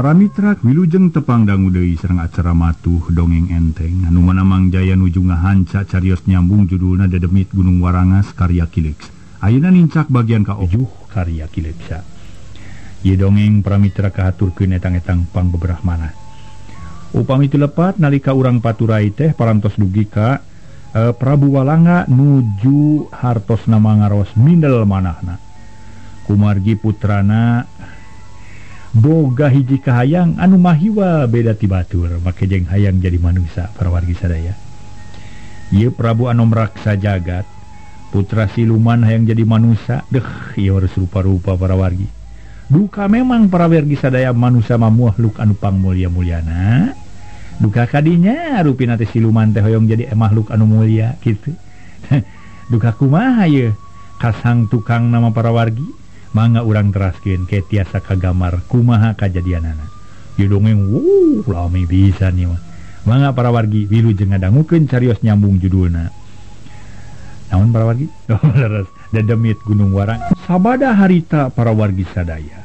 Para mitra wilujeng tepang dangu deui sareng acara matuh dongeng enteng anu mana Mang Jaya nuju ngahanca carios nyambung judulna Dedemit Gunung Warangas karya Ki Leuksa. Ayeuna nincak bagian ka-7 karya Ki Leuksa. Ieu dongeng para mitra kahaturkeun etang-etang pangbeberah manah. Upami teu lepat nalika urang paturai teh parantos dugi ka Prabu Walanga nuju hartosna mangaros mindel manahna. Kumargi putrana boga hiji kahayang anu mahiwa beda ti batur make jeung hayang jadi manusia para wargi sadaya. Ieu Prabu Anom Raksa Jagat putra siluman hayang jadi manusia, deh ieu harus rupa-rupa para wargi. Duka memang para wargi sadaya manusia mah makhluk anu pangmulia-muliana. Duka kadinya rupina teh siluman teh hoyong jadi makhluk anu mulia kitu. Duka kumaha ieu kasang tukang nama para wargi. Mangga urang teraskeun ke tiasa kagamar kumaha kajadianana. Ieu dongeng wuh lami pisan ieu mah. Mangga para wargi wilujeng ngadangukeun carios nyambung judulna. Naon para wargi? Leres Dedemit Gunung Warang. Sabada harita para wargi sadaya.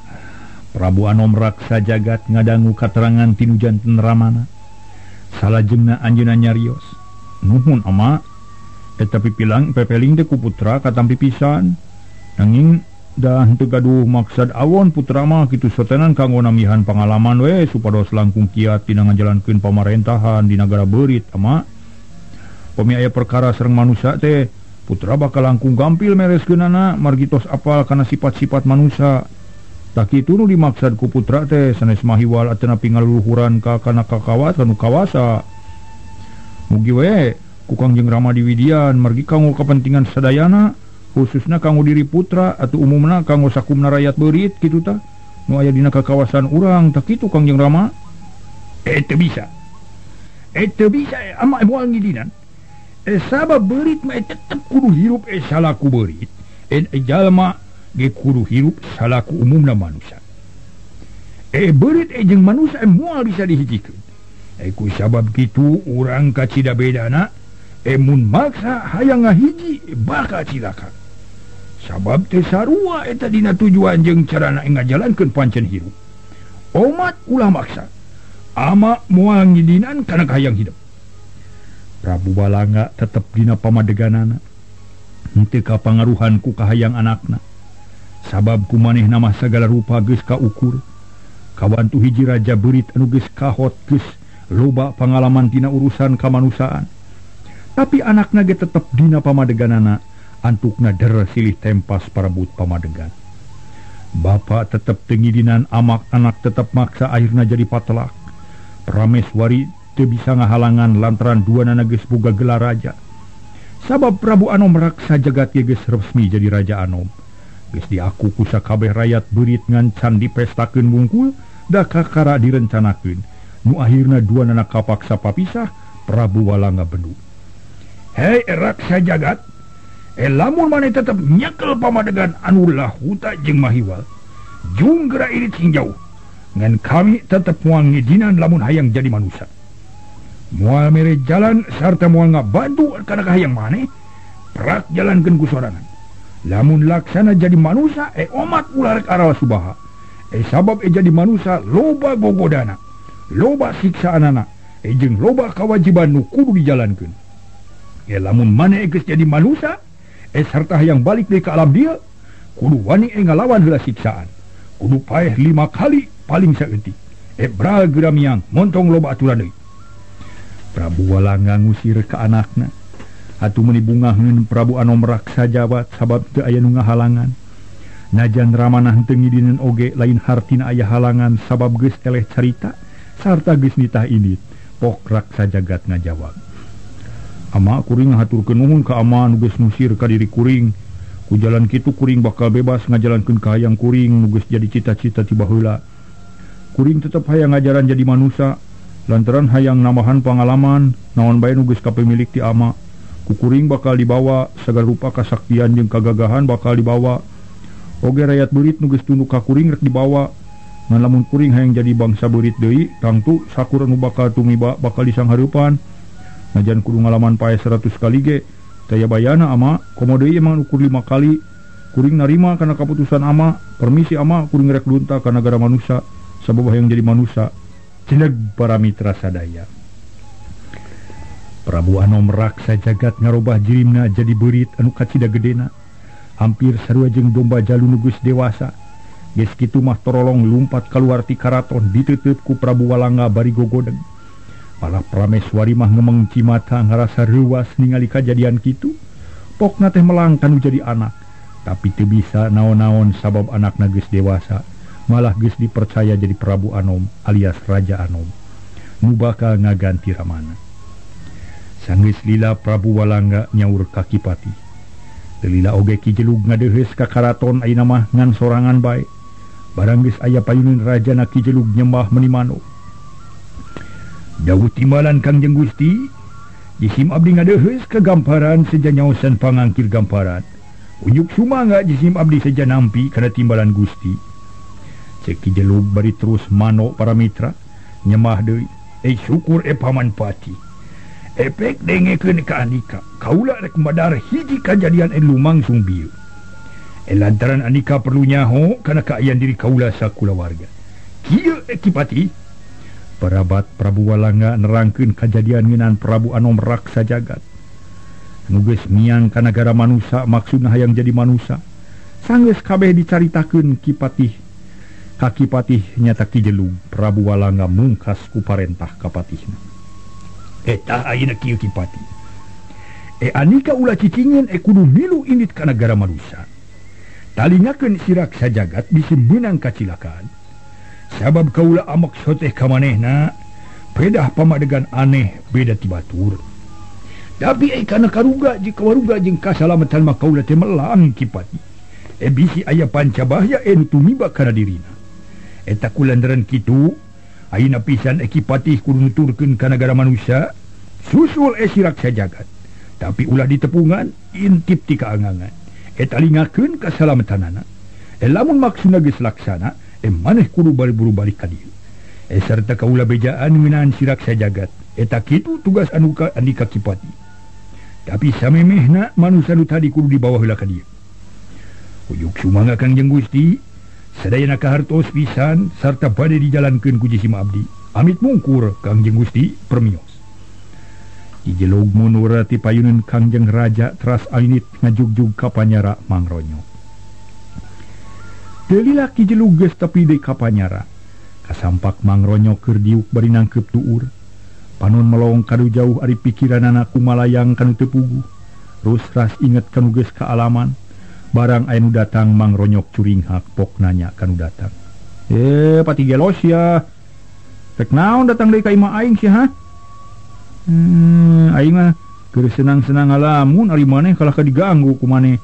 Prabu Anom Raksa Jagat ngadangu katerangan tinu janten ramana. Salajengna anjeunna nyarios. Nuhun ama, tetapi pilang pepeling teh ku putra katampi pisan. Nanging dah henteu gaduh maksad awon putra mah kitu sotenan kanggo namihan pangalaman we supados langkung kiat dina ngajalankeun pamarentahan di nagara beurit ama. Pami aya perkara sareng manusia teh putra bakal langkung gampil mereskeunana margi tos apal kana sifat-sifat manusia. Tah kitu nu dimaksad ku putra teh sanes mahiwal atanapi ngaluluhuran ka kana kakawasan nu kawasa. Mugi we ku Kangjeng Rama diwidian margi kanggo kepentingan sadayana khususna kanggo diri putra atau umumna kanggo sakumna rakyat beurit kitu tah nu aya dina kakawasan urang tah kitu Kangjeng Rama. Teu bisa. Teu bisa ama moal ngidinan. Sabab beurit mah tetep kudu hirup salaku beurit. Jalma ge kudu hirup salaku umumna manusia. Beurit jeung manusia moal bisa dihijikeun. Ku sabab kitu urang kacida bedana mun maksa hayang ngahiji bakal cilaka. Sabab teh sarua eta dina tujuan jeung carana ngajalankeun pancen hirup. Omat ulah maksa. Ama moal ngidinan kana kahayang hidup. Prabu Walanga tetep dina pamadeganana. Henteu kapangaruhan ku kahayang anakna. Sabab ku manehna mah sagala rupa geus kaukur. Kawantu hiji raja beurit anu geus kahot geus loba pangalaman dina urusan kamanusiaan. Tapi anakna ge tetep dina pamadeganana, antukna der silih tempas parebut pamadegan. Bapak tetep teu ngidinan amak anak tetep maksa akhirna jadi patelak. Prameswari teu bisa ngahalangan lantaran duanana geus boga gelar raja. Sabab Prabu Anom Raksa Jagat ge geus resmi jadi raja Anom. Geus diaku ku sakabeh rakyat beurit ngan can dipestakeun wungkul da kakara direncanakeun. Nu akhirna duanana kapaksa papisah, Prabu Walanga bendu. Hei Raksa Jagat, lamun maneh tetep nyekel pamadegan anu lahuta jeung mahiwal, jung geura irit sing jauh. Ngan kami tetep moal ngidinan lamun hayang jadi manusia. Moal mere jalan sarta moal ngabantu kana kahayang maneh, prak jalankeun ku sorangan. Lamun laksana jadi manusia, omat ulah rek aral subaha. Sabab jadi manusia loba gogodana, loba siksaanana, jeung loba kawajiban nu kudu dijalankeun. Lamun maneh geus jadi manusia, sarta hayang balik deui ka alam dieu, kudu wani ngalawan heula siksaan. Kudu paeh 5 kali paling saeutik. Bral geura miang montong loba aturan deui. Prabu Walanga ngusir ka anakna. Atuh meuni bungaheun Prabu Anom Raksa Jagat sabab teu aya nu ngahalangan. Najan ramana henteu ngidinan oge lain hartina aya halangan sabab geus eleh carita sarta geus nitah indit. Pok Raksa Jagat ngajawab. Ama kuring ngahaturkeun nuhun ka ama nu geus ngusir ka diri kuring. Ku jalan kitu kuring bakal bebas ngajalankeun kahayang kuring nu geus jadi cita-cita ti baheula. Kuring tetep hayang ngajaran jadi manusia lantaran hayang nambahan pangalaman naon bae nu geus kapemilik ti ama. Ku kuring bakal dibawa sagala rupa kasaktian jeung kagagahan bakal dibawa. Oge rakyat beurit nu geus tunduk ka kuring rek dibawa. Ngan lamun kuring hayang jadi bangsa beurit deui tangtu sakur nu bakal tumiba bakal disanghareupan. Najan kudu ngalaman pae 100 kali ge taya bayana ama komo deui emang ukur 5 kali. Kuring narima kana kaputusan ama, permisi ama kuring rek lunta ka nagara manusia. Sabab hayang jadi manusia. Ceneg para mitra sadaya. Prabu Anom Raksa Jagat ngarobah jirimna jadi beurit anu kacida gedena. Hampir sarua jeung domba jalu nu geus dewasa. Geus kitu mah torolong lumpat kaluar ti karaton diteuteup ku Prabu Walangga bari gogodeg. Malah Prameswari mah ngemeng cimata ngarasa reuwas ningali kajadian kitu. Pokna teh melang kanu jadi anak, tapi teu bisa naon-naon sabab anakna geus dewasa. Malah geus dipercaya jadi Prabu Anom alias Raja Anom nu bakal ngaganti ramana. Sanggeus lila Prabu Walangga nyaur ka Ki Patih. Teu lila oge Ki Jelug ngadeuheus ka karaton ayeuna mah ngan sorangan bae. Barang geus aya payuneun rajana Ki Jelug nyembah meuni manuk. Dawuh timbalan Kangjeng Gusti, jisim abdi ngadeuheus ka gamparan seja nyaosan pangangkir gamparan. Unjuk sumangga jisim abdi seja nampi kana timbalan Gusti. Cek Ki Jelug bari terus manok para mitra nyembah deui. Syukur paman pati. Epek dengekeun ka andika, kaula rek madar hiji kajadian anu lumangsung bieu. Lantaran andika perlu nyaho kana kaayaan diri kaula sakulawarga. Kieu Ki Patih. Parabat Prabu Walangga nerangkeun kajadian ngeunaan Prabu Anom Raksa Jagat. Nu geus miang ka nagara manusa maksudna hayang jadi manusa. Sanggeus kabeh dicaritakeun Ki Patih. Ka Ki Patih nyata Ki Jelug Prabu Walangga mungkas ku parentah ka patihna. Eta ayeuna kieu Ki Patih. Anika ulah cicingin kudu milu indit ka nagara manusa. Talingakeun si Raksa Jagat bisi meunang kacilakaan. Sabab kaula amak soteh ka manehna pedah pamadegan aneh beda ti batur. Tapi kana karuga jeung kawaruga jeung kasalametan mah kaula teh melang Ki Patih. Bisi aya pancabahya nu tumiba kana dirina. Eta kulantaran kitu ayeuna pisan Ki Patih kudu nuturkeun ka nagara manusia susul si Raksa Jagat. Tapi ulah ditepungan intip ti kaangangan. Eta lingakeun kasalametanana. Lamun maksudna geus laksana, maneh kudu buru balik ka dieu. Sarta kaula bejaan ngeunaan si Raksa Jagat. Eta kitu tugas anu ka andika Ki Patih. Tapi samemehna manusa nu tadi kudu dibawa heula ka dieu. Ujuk sumangga Kangjeng Gusti. Sadayana kahartos pisan sarta bade dijalankeun ku jisim abdi. Amit mungkur Kangjeng Gusti permios. Ki Jelug mundur ti payuneun Kangjeng Raja teras alinit ngajugjug ka panyara Mangronyok. Teu lila Ki Jelug geus tepi deui ka panyara. Kasampak Mangronyok keur diuk bari nangkeup tuur. Panon melong kadu jauh ari pikiranana kumalayang kanu teu puguh. Rus ras inget kanu geus kaalaman. Barang aya nu datang Mangronyok curinghak pok nanya kanu datang. Pati gelos ya. Rek naon datang deui ka imah aing sia ha? Aing mah keur senang-senang ngalamun ari maneh kalah ka diganggu ku maneh.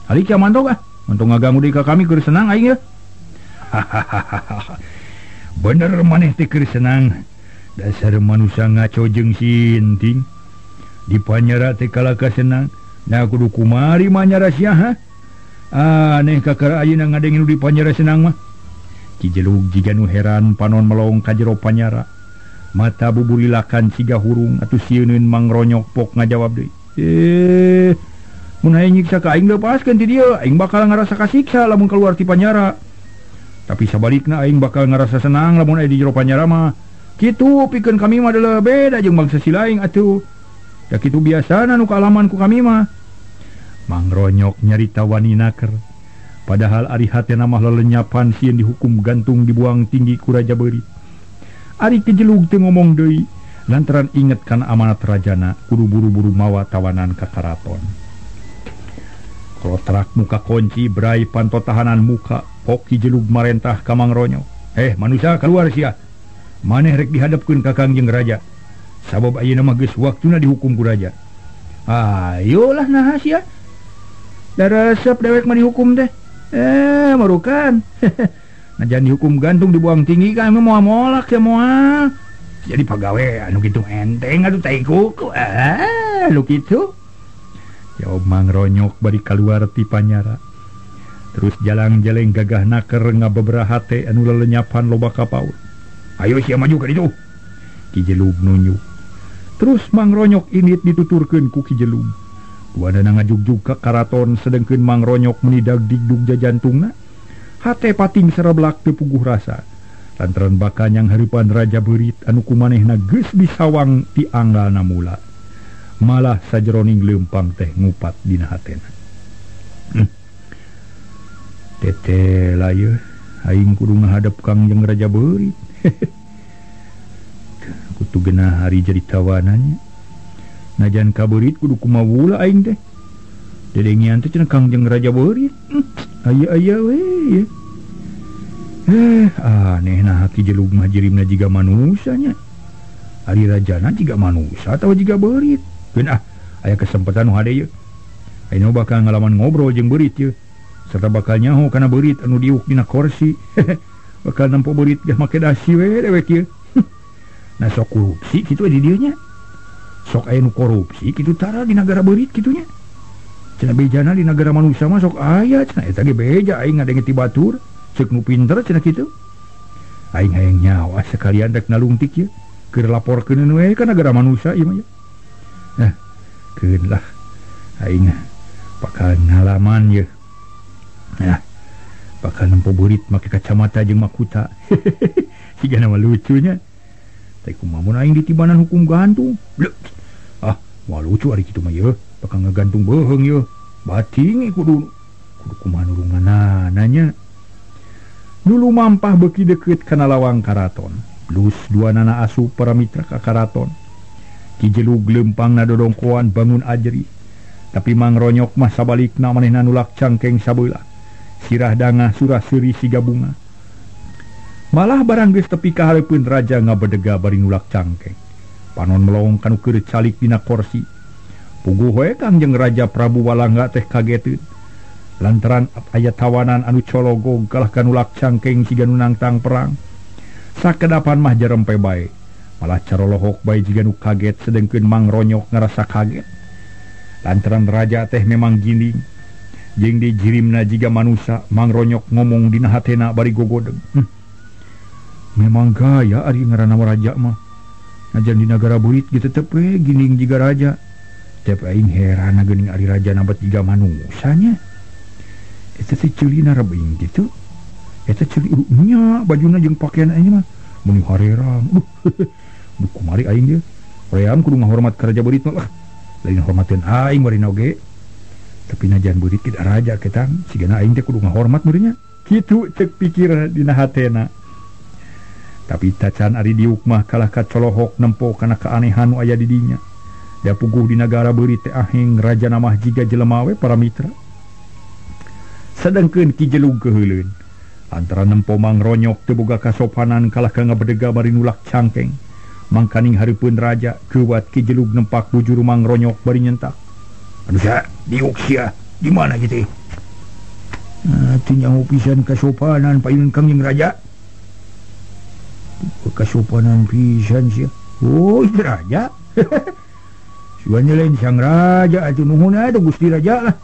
Ari kieu mantog ah, mantog ngaganggu deui ka kami keur senang aing ya. Bener maneh teh keur senang. Dasar manusia ngaco jeung sinting. Di panyara teh kalah ka senang. Nah kudu kumari manyara sia ha? Aneh kakara ayeuna ngadengin di panyara senang mah. Ki Jelug jiga nu heran panon melong ka jero panyara. Mata bubulilakan siga hurung atuh sieuneun Mangronyok pok ngajawab deui. Mun hayang nyiksa ka aing lepaskeun ti dieu, aing bakal ngarasa kasiksa lamun keluar ti panyara. Tapi sabalikna aing bakal ngarasa senang lamun aya di jero panyara mah. Kitu pikeun kami mah adalah beda jeung bangsa si lain atuh. Da kitu biasana nu kaalaman ku kami mah. Mangronyok nyarita wani naker. Padahal ari hatena mah lelenyapan sieun dihukum gantung dibuang tinggi ku Raja Beurit. Ari Ki Jelug teu ngomong deui lantaran inget kana amanat rajana kudu buru-buru mawa tawanan ka karaton. Kolotrak muka kunci brai panto tahanan muka pok Ki Jelug marentah ka Mangronyok. Manusia keluar sia. Maneh rek dihadapkeun ka Kangjeng Raja. Sabab ayeuna mah geus waktuna dihukum ku raja. Ayolah naha sia. Da resep dewek mah dihukum teh. Marukan. Nah, jangan dihukum gantung dibuang tinggi kan moal molak ya moal. Jadi pagawe anu kitu enteng atuh tai kuku. Lu kitu. Jawab Mangronyok bari kaluar ti panyara. Terus jalang-jeleng gagah naker ngabeberaha hate anu lelenyapan loba kapaur. Ayo sia maju ka ditu. Ki Jelug nunjuk. Terus Mangronyok init dituturkeun ku Ki Jelug. Duanana ngajugjug ka karaton sedengkeun Mangronyok meni dagdigdug jajantungna. Hate pating sereblak teu puguh rasa. Lantaran bakal yang haripan Raja Beurit anu kumanehna geus disawang ti anggalna mula. Malah sajeroning leumpang teh ngupat dina hatena. Teteh lah yeuh, aing kudu ngahadep Kangjeng Raja Beurit. Kutu genah hari jadi tawanannya. Najan ka beurit kudu kumawula aing teh. Dedengian teh cenah Kangjeng Raja Beurit. Aya-aya we ye. Aneh nah Ki Jelug mah jirimna jiga manusanya. Ari rajana jiga manusa atawa jiga beurit. Keun ah, aya kesempatan nu hade yeuh. Ayeuna bakal ngalaman ngobrol jeung beurit yeuh. Serta bakal nyaho kana beurit anu diuk dina korsi. Bakal nempo beurit gah make dasi we dewek ieu. Nah sok korupsi kitu di dieu nya. Sok aya nu korupsi kitu tara di nagara beurit kitu nya. Cenah bejana di nagara manusia mah sok aya cenah eta ge beja aing ngadenge ti batur. Ceuk nu pinter cenah kitu. Aing hayang nyawa sekalian rek nalungtik ieu. Keur laporkeun we ka nagara manusia ieu mah. Nah, keun lah aing bakal ngalaman ieu. Nah, bakal nempo beurit make kacamata jeung makuta. Sigana mah lucunya. Teh kumaha mun aing ditibanan hukum gantung. Blek. Ah, moal lucu ari kitu mah yeuh, bakal ngagantung beuheung yeuh. Bating kudu kudu kumaha nurunganana nya. Dulu mampah beuki deukeut kana lawang karaton. Plus dua nana asup para mitra ka karaton. Ki Jelug leumpangna dodongkoan bangun ajri. Tapi Mang Ronyok mah sabalikna manehna nulak cangkeng sabelah. Sirah dangah surah seuri siga bunga. Malah barang geus tepi ka hareupeun raja ngabedega bari nulak cangkeng. Panon melong kanu keur calik dina korsi. Puguh we Kangjeng Raja Prabu Walangga teh kageteun. Lantaran aya tawanan anu cologog kalah ka nulak cangkeng siga nu nangtang perang. Sakedapan mah jarempe bae. Malah carolohok bae jiga nu kaget sedengkeun Mang Ronyok ngarasa kaget. Lantaran raja teh memang ginding. Jeung dijirimna jiga manusa, Mang Ronyok ngomong dina hatena bari gogodeg. Memang gaya ari ngaranna raja mah. Najan di nagara beurit ge tetep we ginding jiga raja. Tep aing heran geuning ari raja nabat jiga manusanya. Eta teh ceulina rebing kitu. Eta ceuli nya bajuna jeung pakaian aing mah meuni harerang. Duh kumari aing ge. Ream kudu ngahormat ka raja beurit mah lah. Lain hormateun aing barina oge. Tapi najan beurit ge raja ketang, sigana aing teh kudu ngahormat meureunnya. Kitu ceuk pikir dina hatena. Tapi tacan ari diuk mah kalah ka colohok nempo kana keanehan nu aya di dinya. Da puguh di nagara beurit teh aheng rajana mah jiga jelema we para mitra. Sedengkeun Ki Jelug keuheuleun. Antara nempo Mang Ronyok teu boga kasopanan kalah ka ngabedega bari nulak cangkeng. Mangkaning hareupeun raja keuwat Ki Jelug nempak bujur Mang Ronyok bari nyentak. Aduh sia, diuk sia, di mana kitu? Nah, teu nyaho pisan kasopanan payun Kangjeng Raja. Kasopanan pisan sia. Oh, itu raja. Sugan lain sang raja atuh nuhun atuh Gusti Raja lah.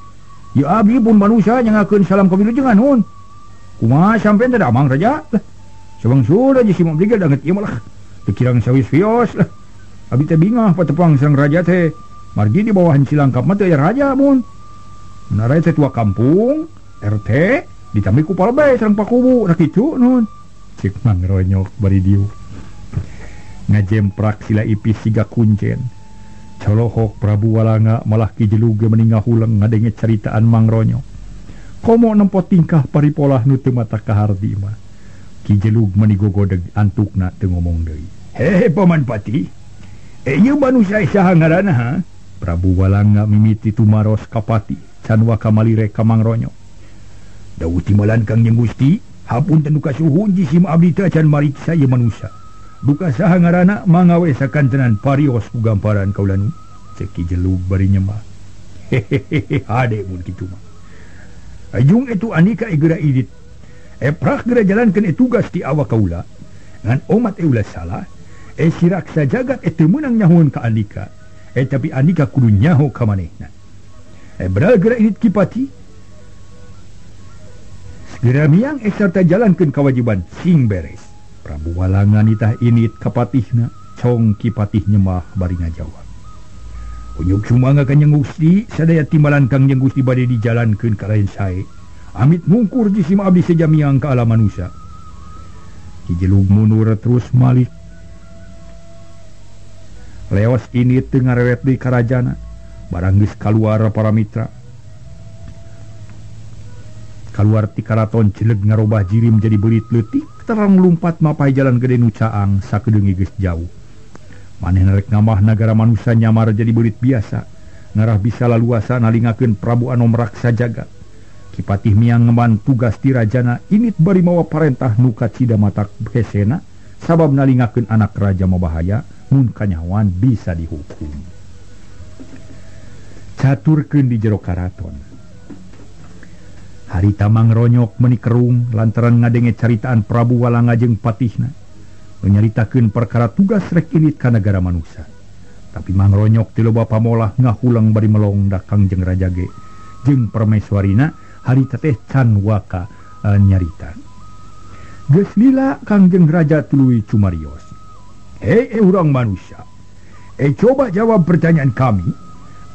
Ya abdi pun manusia nyangakeun salam kawilujengan nuhun. Kumaha sampean teh damang raja lah. Sabang sudah jeung si abdi ge danget ieu mah lah. Teu kirang sawis wios lah. Abdi teh bingah patepang sang raja teh. Margi di bawahan Cilangkap mah teu aya raja mun. Menara teh tua kampung, RT ditambih ku palbe sareng pakubu, nah kitu nuhun. Cek Mang Ronyok bari diuk. Ngajemprak sila ipis siga kuncen. Colohok Prabu Walanga malah Ki Jelug ge meni ngahuleng ngadenge caritaan Mang Ronyok. Komo nempo tingkah paripolah nu teu mata kaharti mah. Ki Jelug meni gogodeg antukna teu ngomong deui. Hehe Paman Pati. Ieu manusia saha ngaranna ha? Prabu Walanga mimiti tumaros ka Pati, can waka malire ka Mang Ronyok. Dawuh timbalan Kangjeng Gusti, hapunten duka suhun jisim abdi teh acan mariksa ieu manusia. Duka saha ngaranna mangawe sakantenan parios ku gamparan kaula nu. Cek Ki Jelug bari nyemah. Hehehe hade mun kitu mah. Ajung itu andika geura idit. Eprak geura jalankeun tugas ti awak kaula. Ngan omat ulah salah. Siraksa jagat teu meunang nyahoeun ka andika. Tapi andika kudu nyaho ka manehna. Beral geura idit Ki Pati. Segera miang sarta jalankeun kewajiban sing beres. Prabu Walanga nitah init kapatihna, cong Ki Patih nyemah bari ngajawab. Unyuk sumangga Kanjeng Gusti, sadaya timbalan Kangjeng Gusti bade dijalankeun ka lain sae. Amit mungkur jisim abdi sejamiang ka alam manusia. Ki Jelug mundur terus malik. Leos ini teu ngarewet deui ka rajana. Barang geus kaluar para mitra. Kaluar ti karaton Cileg ngarobah jirim jadi beurit leutik terang lumpat mapai jalan gede nu caang sakedeung geus jauh. Manehna rek nambah nagara manusia nyamar jadi beurit biasa. Ngarah bisa laluasa nalingakeun Prabu Anom Raksa Jagat. Ki Patih Miang ngemban tugas ti rajana init bari mawa parentah nu kacida matak hesena sabab nalingakeun anak raja mabahaya mun kanyahoan bisa dihukum. Caturkeun di jero karaton. Harita Mangronyok meuni kerung lantaran ngadenge caritaan Prabu Walanga jeung patihna nyaritakeun perkara tugas rek init ka nagara manusia. Tapi Mangronyok teu loba pamolah ngahulang bari melong da Kangjeng Raja ge jeung permaiswarina harita teh can waka nyarita. Geus lila Kangjeng Raja tuluy cumarios. Hei urang manusia, coba jawab pertanyaan kami.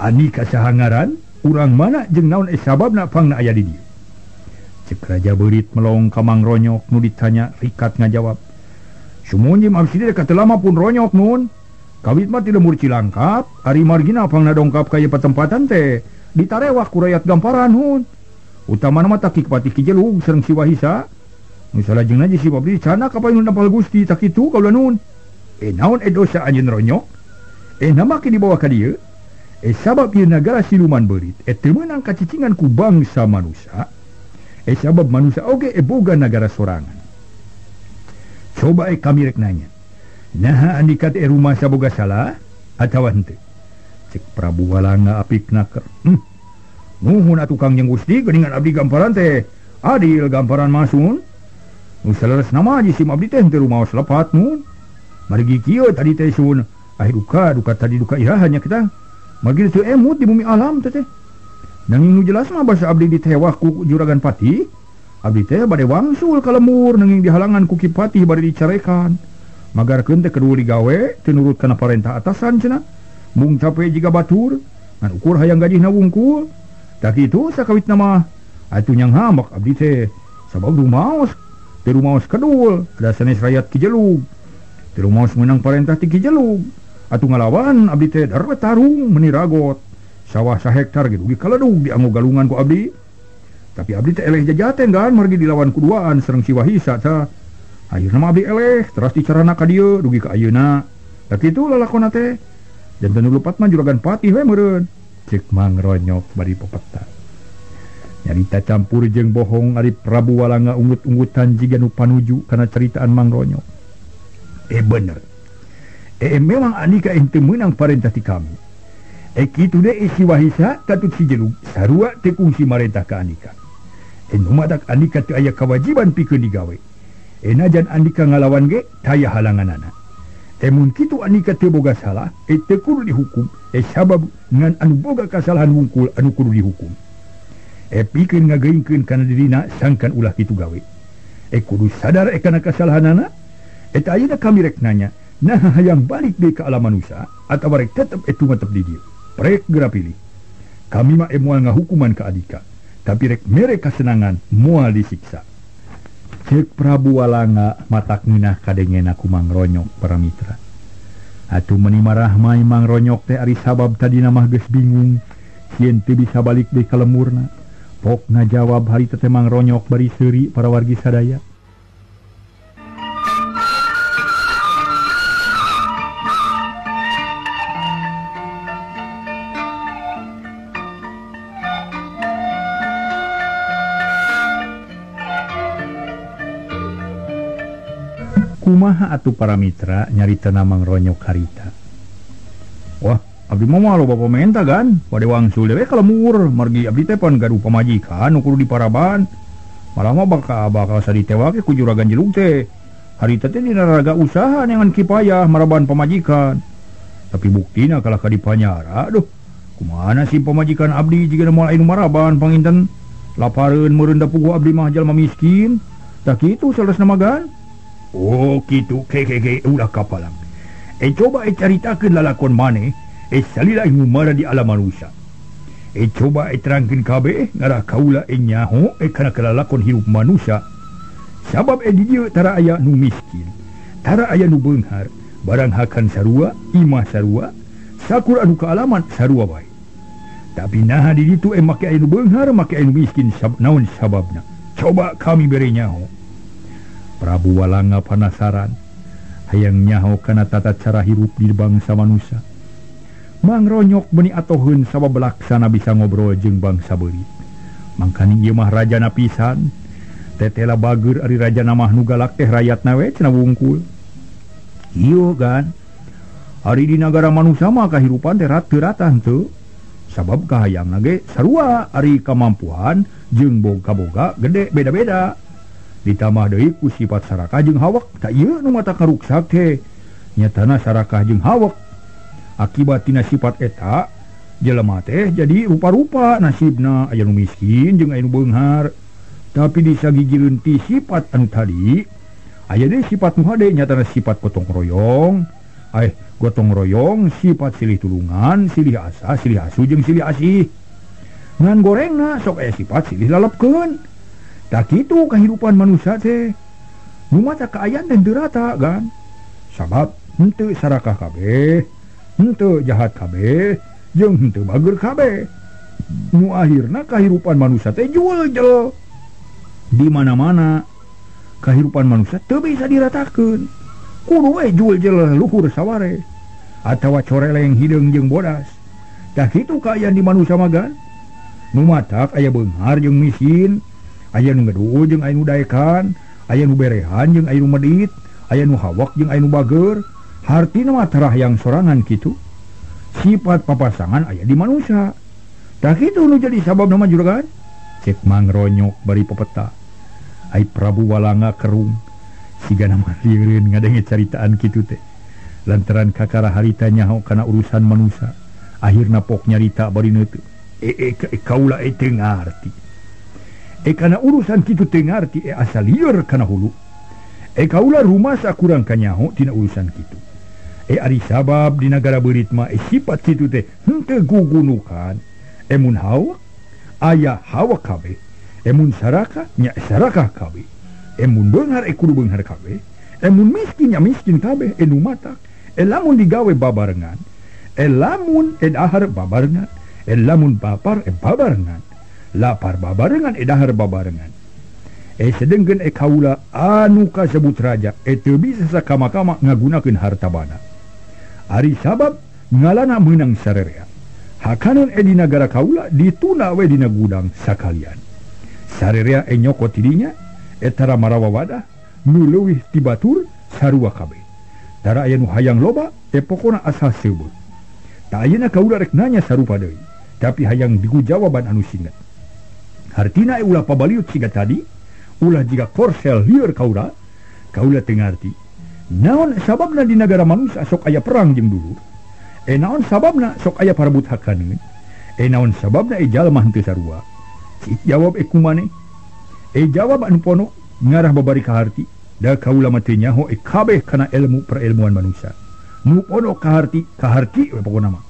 Anika saha ngaran, urang mana jeung naon sababna pangna aya di dieu? Cek Raja Beurit melong ka Mangronyok nu ditanya rikat ngajawab. Sumunjim abdi teh kata lama pun ronyok nun. Kawit mah ti lembur Cilangkap, ari margina pangna dongkap ka ieu patempatan teh ditarewak ku rayat gamparan hun. Utamana mah takik Patih Ki Jelug sareng si Wahisa. Nu salajengna jeung si abdi cana ka payun napal Gusti tak kitu kaula nun. Naon dosa anjeun ronyok? Nama ke dibawa ka dieu? Sabab ieu nagara siluman beurit teu meunang kacicingan ku bangsa manusia. Sabab manusia oge boga nagara sorangan. Coba kami rek nanya. Naha andika teh rumah saboga salah atawa henteu? Cek Prabu Walanga apik naker. Nuhun atuh Kangjeng Gusti geuningan abdi gamparan teh adil gamparan masun. Nu saleresna mah jisim abdi teh henteu rumaos lepat nun. Margi kieu tadi teh sun. Ah duka duka tadi duka iraha nya kita. Margi teu emut di bumi alam teh teh. Nanging nu jelas mah basa abdi ditewah ku juragan Patih. Abdi teh bade wangsul ka lembur nanging dihalangan ku Ki Patih bade dicarekan. Magarkeun teh kedua digawe teu nurut kana parentah atasan cenah. Mung cape jiga batur, ngan ukur hayang gajihna wungkul. Tak kitu sakawitna mah atuh nyang hamak abdi teh sabab rumaos, teu rumaos kedul, da sanes rayat Ki Jelug. Teu rumaos meunang parentah ti Ki Jelug. Atuh ngalawan abdi teh dar tarung meuni ragot. Sawah sahektar ge dugi kaledug dianggo galungan ku abdi. Tapi abdi teh eleh jajaten kan margi dilawan kuduaan sareng si Wahisa tah. Ayeuna mah abdi eleh teras dicarana ka dieu dugi ka ayeuna. Da kitu lalakonna teh. Janten nu lepat mah juragan Patih we meureun. Cek Mangronyok bari pepeta. Nyarita campur jeung bohong ari Prabu Walanga unggut-unggutan jiga nu panuju kana caritaan Mangronyok. Bener. Memang andika henteu meunang parentah ti kami. Kitu deui si Wahisa katut si Jelug sarua teu kungsi marentah ka andika. Nu matak andika teu aya kawajiban pikeun digawe. Najan andika ngalawan ge taya halanganana. Mun kitu andika teu boga salah, teu kudu dihukum. Sabab ngan anu boga kasalahan wungkul anu kudu dihukum. Pikeun ngageuingkeun kana dirina sangkan ulah kitu gawe. Kudu sadar kana kasalahanana. Eta ayeuna kami rek nanya, nah hayang balik deui ka alam manusia atawa rek tetep tumetep di dieu. Prek geura pilih. Kami mah moal ngahukuman ka adika, tapi rek mere kasenangan moal disiksa. Cek Prabu Walanga matak ngeunah kadengena ku Mangronyok para mitra. Atuh meuni marah mah Mangronyok teh ari sabab tadina mah geus bingung sieun teu bisa balik deui ka lemurna. Pokna jawab harita teh Mangronyok bari seuri para wargi sadaya. Kumaha atuh para mitra nyarita Mangronyok harita. Wah, abdi mah moal loba pamenta gan, bade wangsul deui ka lemur, margi abdi teh pan gaduh pamajikan nu kudu diparaban. Malah mah bakal saditewake ku juragan Jelug teh. Harita teh dina raga usaha neangan kipayah maraban pamajikan. Tapi buktina kalah ka dipanyara, aduh. Kumaha sih pamajikan abdi jiga moal aya nu maraban panginten lapareun meureun da puguh abdi mah jalma miskin. Tah kitu saleresna mah gan. Oh kitu ke ulah kapalang. Coba caritakeun lalakon maneh salila ngumara di alam manusia. Coba terangkeun kabeh ngarah kaula nyaho kana kalalakon hirup manusia. Sabab di dieu tara aya nu miskin, tara aya nu beunghar, barang hakan sarua, imah sarua, sakur anu kaalaman sarua bae. Tapi naha di ditu make aya nu beunghar, make aya nu miskin, naon sababna? Coba kami bere nyaho. Prabu Walanga panasaran, hayang nyaho kana tata cara hirup di bangsa manusia. Mangronyok beuni atoheun sabab laksana bisa ngobrol jeung bangsa beurit. Mangkaning ieu mah rajana pisan. Tetela bager ari rajana mah nu galak teh rayatna we cenah wungkul. Ieu kan ari di nagara manusia mah kahirupan teh teu rata henteu. Sabab kahayangna ge sarua ari kamampuan jeung boga-boga gede beda-beda. Ditambah deui ku sifat sarakah jeung hawak. Tak ieu nu mata karuksak teh. Nyatana sarakah jeung hawak. Akibat tina sifat eta jelema teh jadi rupa-rupa nasibna, aya nu miskin jeung aya nu beunghar. Tapi disagigireun ti sifat anu tadi aya deui sifat nu hade, nyatana sifat gotong royong, gotong royong, sifat silih tulungan, silih asah, silih asu jeung silih asih. Ngan gorengna sok aya sifat silih lalepkeun. Tah kitu kahirupan manusia teh. Nu mata kaayaan teh teu rata kan. Sabab henteu sarakah kabeh, henteu jahat kabeh, jeung henteu bager kabeh. Nu akhirna kahirupan manusia teh jual-jel. Di mana-mana kahirupan manusia teu bisa diratakeun. Kudu we jual-jel luhur saware atawa coreleng hideung jeung bodas. Tah kitu kaayaan di manusia mah gan. Nu matak aya beunghar jeung miskin, aya nu ngeduh jeung aya nu daekan, aya nu berehan jeung aya nu medit, aya nu hawak jeung aya nu bager. Hartina mah tarah yang sorangan kitu. Sifat papasangan aya di manusia. Tah kitu nu jadi sababna mah juragan. Cek Mangronyok bari pepeta. Ai Prabu Walanga kerung sigana mah lieureun ngadenge caritaan kitu teh. Lantaran kakara harita nyaho kana urusan manusia, akhirna pok nyarita bari neuteut. Kaula teu ngarti. Kana urusan kitu teu ngarti, asa lieur kana hulu. Kaula rumasa kurang kanyaho tina urusan kitu. Ari sabab di nagara beurit mah sifat kitu teh henteu gugunukan. Mun hawak aya hawak kabeh, mun sarakah nya sarakah kabeh, mun beunghar kudu beunghar kabeh, mun miskin nya miskin kabeh, nu matak lamun digawe babarengan, lamun dahar babarengan, lamun bapar babarengan, lapar babarengan, dahar babarengan. Sedengkeun kaula anu kasebut raja teu bisa sakama-kama ngagunakeun harta bana. Ari sabab ngalana meunang sarerea. Hakaneun di nagara kaula dituna we dina gudang sakalian. Sarerea nyokot tidinya, tara marawa wadah, nu leuwih ti batur sarua kabeh. Tara aya nu hayang loba, pokona asal seubeuh. Ta ayeuna kaula rek nanya sarupa deui, tapi hayang diku jawaban anu singkat. Hartina ulah pabaliut siga tadi, ulah jiga korsel lieur kaula, kaula teu ngarti. Naon sababna di nagara manusia sok aya perang jeung dulur? Naon sababna sok aya parebut hakaneun? Naon sababna jalma henteu sarua? Cik jawab kumane? Jawab anu ponok ngarah babari kaharti. Da kaula mah teu nyaho kabeh kana ilmu perilmuan manusia. Nu ponok kaharti, kaharti we pokona mah.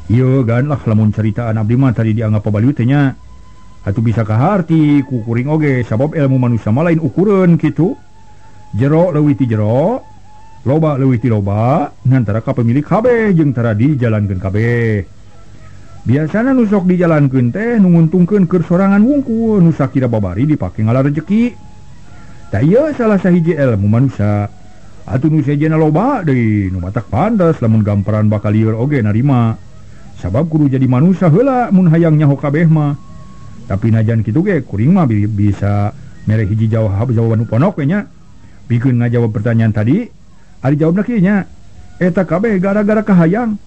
Ieu gan lah lamun caritaan abdi mah tadi dianggap pabaliut teh nya. Atuh bisa kaharti ku kuring oge sabab ilmu manusia mah lain ukureun kitu. Jero leuwih ti jero, loba leuwih ti loba, ngan tara ka pemilik kabeh jeung tara dijalankeun kabeh. Biasana nu sok dijalankeun teh nu nguntungkeun keur sorangan wungkul, nu sakira babari dipake ngalar rejeki. Tah ieu salah sahiji ilmu manusia. Atuh nu sejenna loba deui, nu matak pantes lamun gamparan bakal lieur oge narima. Sabab kudu jadi manusia heula mun hayang nyaho kabeh mah. Tapi najan kitu ge kuring mah bisa mere hiji jawab jawaban nu ponok we nya. Pikeun ngajawab pertanyaan tadi, ari jawabna kieu nya. Eta kabeh gara-gara kahayang.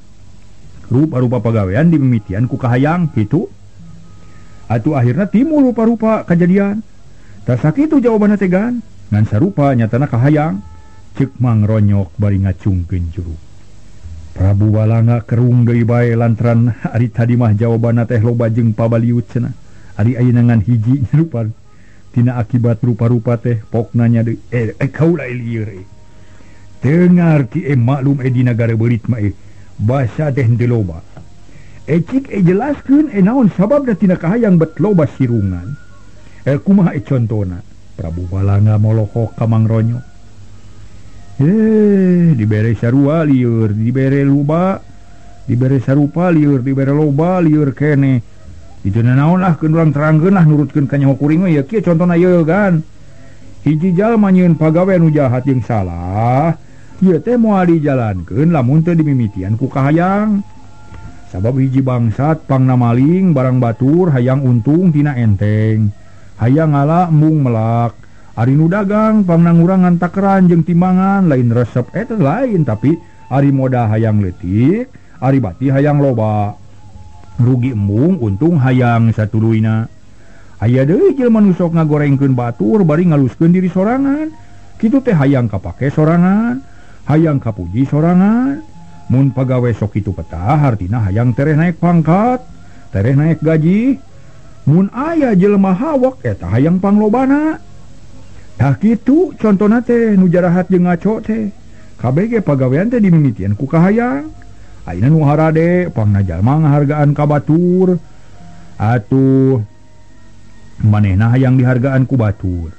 Rupa-rupa pagawean dimimitian ku kahayang kitu. Atuh akhirna timbul rupa-rupa kajadian. Tah sakitu jawabanna teh gan. Ngan sarupa nyatana kahayang. Ceuk Mangronyok bari ngacungkeun juru. Prabu Walanga kerung deui bae lantaran ari tadi mah jawabanna teh loba jeung pabaliut cenah. Ari ayeuna ngan hiji rupa tina akibat rupa-rupa teh pokna nya deui kaula lieur. Teu ngarti maklum di nagara beurit mah basa teh henteu loba. Cik jelaskeun naon sababna tina kahayang bet loba sirungan. Kumaha contona? Prabu Walanga molohok ka Mang Ronyok. Dibere sarua lieur, dibere luba, dibere sarupa lieur, dibere loba lieur kene. Itu naon lah keun urang terangkeun lah nurutkeun ka nyaho kuring we ya kieu contona ieu kan. Hiji jalma nyieun pagawe nu jahat jeung salah, ieu teh moal dijalankeun lamun teu dimimitian ku kahayang. Sabab hiji bangsat pangna maling barang batur hayang untung tina enteng. Hayang ngala embung melak. Ari nu dagang pangna ngurangan takeran jeung timbangan lain resep eta lain tapi ari modal hayang leutik, ari bati hayang loba. Rugi embung untung hayang satuluyna. Aya deui jelema nu sok ngagorengkeun batur bari ngaluskeun diri sorangan. Kitu teh hayang kapake sorangan, hayang kapuji sorangan. Mun pagawe sok kitu petah hartina hayang tereh naik pangkat, tereh naik gaji. Mun aya jelema hawak eta hayang panglobana. Tah kitu contona teh nu jarahat jeung ngaco teh. Kabeh ge pagawean teh dimimitian ku kahayang. Ayeuna nu harade pangna jalma ngahargaan ka batur. Atuh manehna hayang dihargaan ku batur.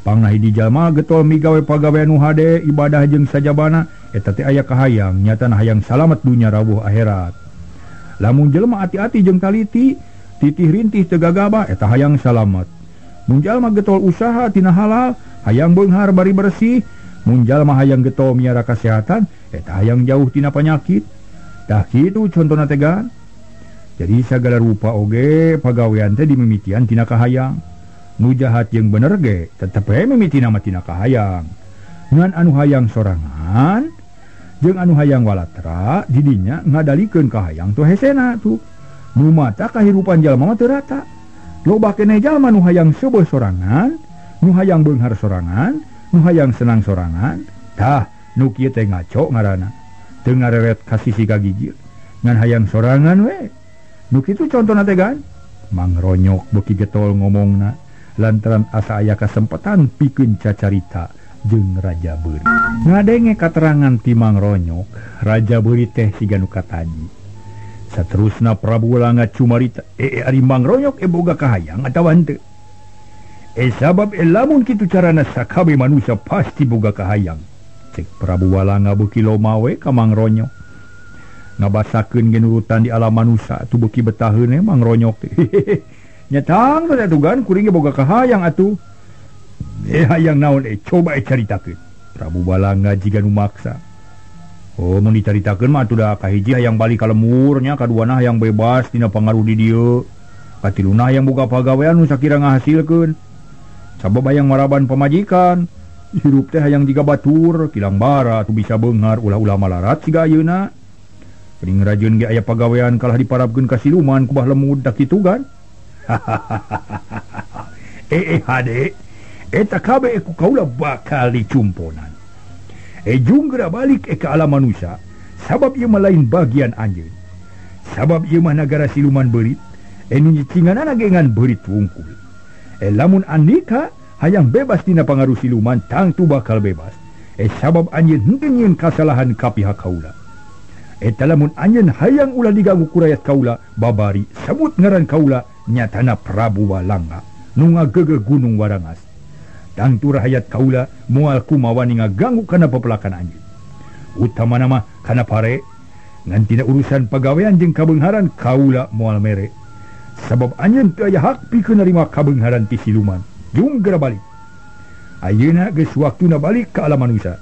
Pangna hiji jalma getol migawe pagawean nu hade ibadah jeung sajabana eta teh aya kahayang nyatana hayang salamet dunya rawuh akhirat. Lamun jelema ati-ati jeung taliti titih rintih teu gagabah eta hayang salamet. Mun jalma getol usaha tina halal hayang beunghar bari bersih. Mun jalma hayang getol miara kasehatan eta hayang jauh tina panyakit. Tah kitu contona teh gan. Jadi sagala rupa oge pagawean teh dimimitian tina kahayang. Nu jahat jeung bener ge tetep we mimitina mah tina kahayang. Ngan anu hayang sorangan jeung anu hayang walatra didinya ngadalikeun kahayang tuh hesena tuh. Nu mata kahirupan jalma mah teu rata. Loba keneh jalma nu hayang seubeuh sorangan, nu hayang beunghar sorangan, nu hayang senang sorangan. Tah nu kieu teh ngaco ngaranna. Teu ngareret ka sisi kagigir ngan hayang sorangan we. Nu kitu contona teh gan. Mang Ronyok beuki getol ngomongna lantaran asa aya kasempatan pikeun cacarita jeung Raja Beurit. Ngadenge katerangan ti Mang Ronyok, Raja Beurit teh siga nu kataji. Saterusna Prabu Walanga cumarita, ari Mang Ronyok boga kahayang atawa henteu? Sabab lamun kitu carana sakabe manusia pasti boga kahayang. Cek Prabu Walanga beuki loma we ka Mang Ronyok. Ngabasakeun ge nurutan di alam manusia atuh beuki betaheun Mang Ronyok teh. Nyatang teh atuh gan kuring ge boga kahayang atuh. Hayang naon coba caritakeun. Prabu Walanga jiga nu maksa. Oh mun dicaritakeun mah atuh da kahiji hayang balik ka lemurnya, kaduana hayang bebas tina pangaruh di dieu. Katiluna hayang boga pagawean nu sakira ngahasilkeun. Sabab hayang maraban pamajikan. Hirup teh hayang jiga batur, kilang bara atuh bisa beunghar ulah-ulah malarat siga ayeuna. Geuning rajeun ge aya pagawean kalah diparabkeun ka siluman ku bah lemud da kitu gan. Hade eta kabeh ku kaula bakal dicumponan. Jung geura balik ka alam manusia sabab ieu mah lain bagian anjeun. Sabab ieu mah nagara siluman beurit, nu nyicinganana ge ngan beurit wungkul. Lamun andika hayang bebas tina pangaruh siluman tangtu bakal bebas. Sabab anjeun henteu nyieun kasalahan ka pihak kaula. Eta lamun anjeun hayang ulah diganggu ku rayat kaula, babari sebut ngaran kaula nyatana Prabu Walanga nu ngagegeh Gunung Warangas. Tangtu rahayat kaula moal kumawani ngaganggu kana pepelakan anjeun. Utamana mah kana pare ngan tina urusan pagawean jeung kabeungharan kaula moal mere. Sabab anjeun teu aya hak pikeun narima kabeungharan ti siluman. Jung geura balik. Ayeuna geus waktuna balik ka alam manusia.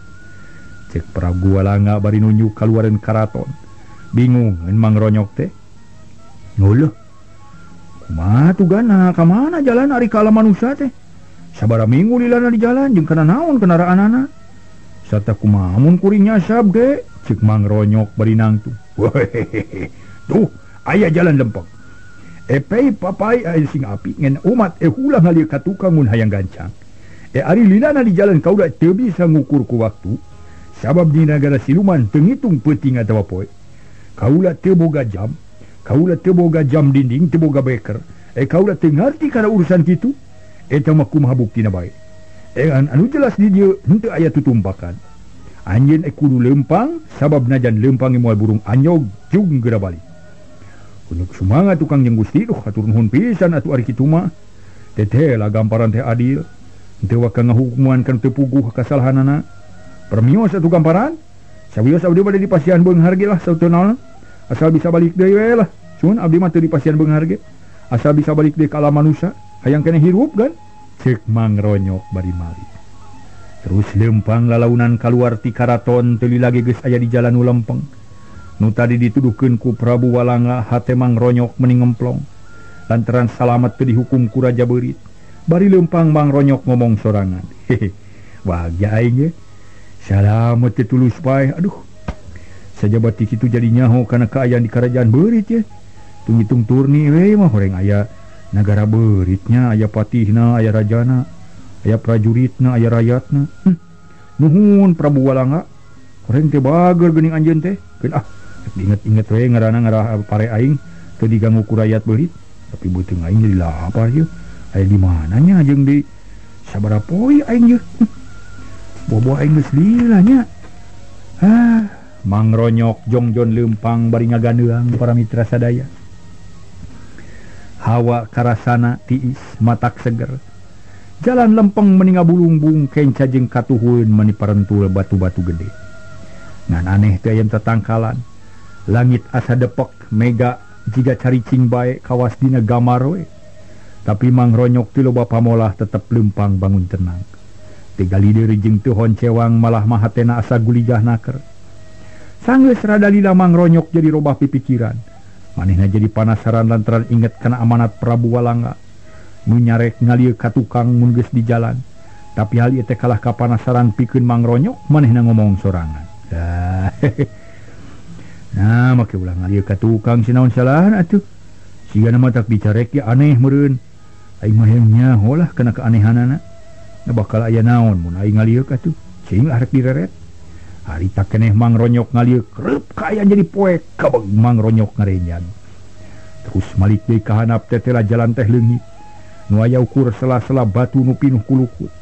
Cek Prabu Walanga bari nunjuk kaluareun karaton. Bingung Mang Ronyok teh. Leuh. Kumaha tugana ka mana jalan ari ka alam manusia teh? Sabara minggu lilana di jalan jeung kana naon kendaraanana? Sarta kumaha mun kuring nyasab ge? Cek Mang Ronyok bari nangtung. Tuh, aya jalan lempeng. Epei papai aya sing api ngan umat ulah ngalir ka tukang mun hayang gancang. Ari lilana di jalan kaula teu bisa ngukur ku waktu. Sabab di nagara siluman teu ngitung peuting atawa poe. Kaula teu boga jam, kaula teu boga jam dinding, teu boga beker. Kaula teu ngarti kana urusan kitu. Eta mah kumaha buktina bae. Anu jelas di dieu henteu aya tutumpakan. Anjeun kudu lempang sabab najan lempang moal burung anyog jung geura balik. Kunyuk sumangat tukang jeung Gusti, duh hatur nuhun pisan atuh ari kitu mah. Teteh lah gamparan teh adil. Teu waka ngahukuman kan teu puguh kasalahanana. Permios atuh gamparan. Sawios abdi bade dipasihan beunghar ge lah sauteun naon. Asal bisa balik deui we lah. Cun abdi mah teu dipasihan beunghar ge. Asal bisa balik deui ka alam manusia, hayang keneh hirup kan. Ceuk Mang Ronyok bari malik. Terus lempang lalaunan kaluar ti karaton teu lagi geus aya di jalan nu lempeng. Nu tadi dituduhkeun ku Prabu Walangga hate Mang Ronyok meni ngemplong. Lantaran salamet teu dihukum ku Raja Beurit. Bari lempang Mang Ronyok ngomong sorangan. Hehe. Bagja aing ge. Salamet teu tulus paeh. Aduh. Sajabati kitu jadi nyaho kana kaayaan di kerajaan Beurit ye. Tung-hitung turni we mah horeng aya nagara Beuritnya, aya patihna, aya rajana, aya prajuritna, aya rakyatna. Nuhun Prabu Walangga. Horeng teh bager geuning anjeun teh. Keun ah, diinget-inget we ngaranna ngarah pare aing teu diganggu ku rakyat Beurit. Tapi beuteung aing jadi lapar ieu. Aya di mananya jeung di sabaraha poe aing ieu. Buah-buah aing geus lila nya. Ah, Mang Ronyok jongjon leumpang bari ngaganeung para mitra sadaya. Hawa karasana tiis matak seger. Jalan lempeng meni ngabulungbung kenca jeung katuhun meni parentul batu-batu gede. Ngan aneh teh aya tetangkalan. Langit asa depek mega jiga caricing bae kawas dina gamar we. Tapi Mang Ronyok ti loba pamolah tetep lempang bangun tenang. Tiga lider jeung teu honcewang malah mah hatena asa guligah naker. Sanggeus rada lila Mang Ronyok jadi robah pipikiran. Manehna jadi panasaran lantaran inget kana amanat Prabu Walangga. Nu nyarek ngalieu ka tukang mun geus di jalan. Tapi hal ieu teh kalah ka panasaran pikeun Mang Ronyok, manehna ngomong sorangan. Nah, make ulah ngalieu ka tukang sinaon salahan atuh. Sigana mah tak dicarek ge aneh meureun. Aing mah hayang nyaho lah kana keanehanana. Nah, bakal aya naon mun aing ngalieu atuh. Cing lah rek direret. Harita keneh Mang Ronyok ngalieu kreup kaayaan jadi poek kabeg Mang Ronyok ngarenyan. Terus malik deui ka handap tetela jalan teh leungit. Nu aya ukur sela-sela batu nu pinuh ku lukut.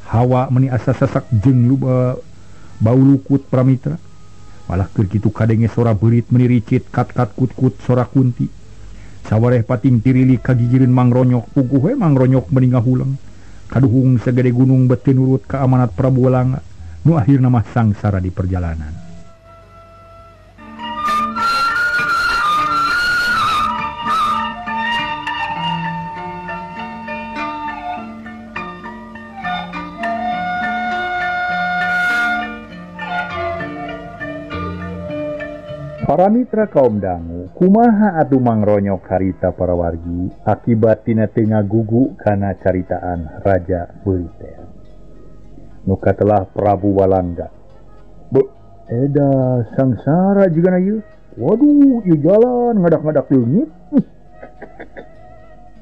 Hawa meni asa sasak jeung bau lukut pramitra. Malah keur kitu kadenge sora beurit meni ricit kat-kat kut-kut sora kunti. Sawareh pating tirili kagigireun Mang Ronyok puguh we Mang Ronyok meni ngahuleng. Kaduhung sagede gunung bet teu nurut ka amanat Prabu Walangga. Nu akhirna mah sangsara di perjalanan. Para mitra kaum dangu, kumaha atuh Mang Ronyok harita para wargi akibat tina teu ngagugu kana caritaan Raja Beurit. Nuka telah Prabu Walangga. Be, eda sangsara juga na ieu. Waduh, ieu jalan ngadak-ngadak leungit.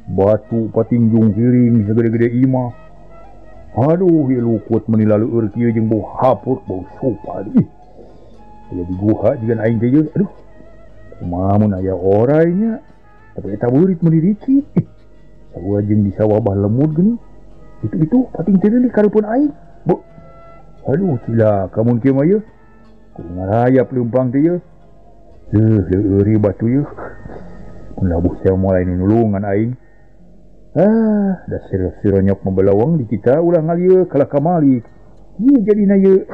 Batu patingjung kiring segede-gede imah. Aduh, ieu lukut meni laleueur kieu jeung bau hapur, bau sopa. Ih. Aya di guha jigan aing teh ieu. Aduh. Kumaha mun aya oray nya. Tapi eta beurit meni ricit. Ih. Sarua jeung di sawah bah lemut geuning. Itu pating teu karupeun aing. Bu. Aduh, cilaka mun kieu mah ieu. Kudu ngarayap leumpang teh ieu. Heuh, leueuri batu ieu. Mun labuh saya mulai nulungan aing. Ah, da si Ronyok mabelawang di kita ulah ngalieu kalah ka malik. Ieu jadina ieu.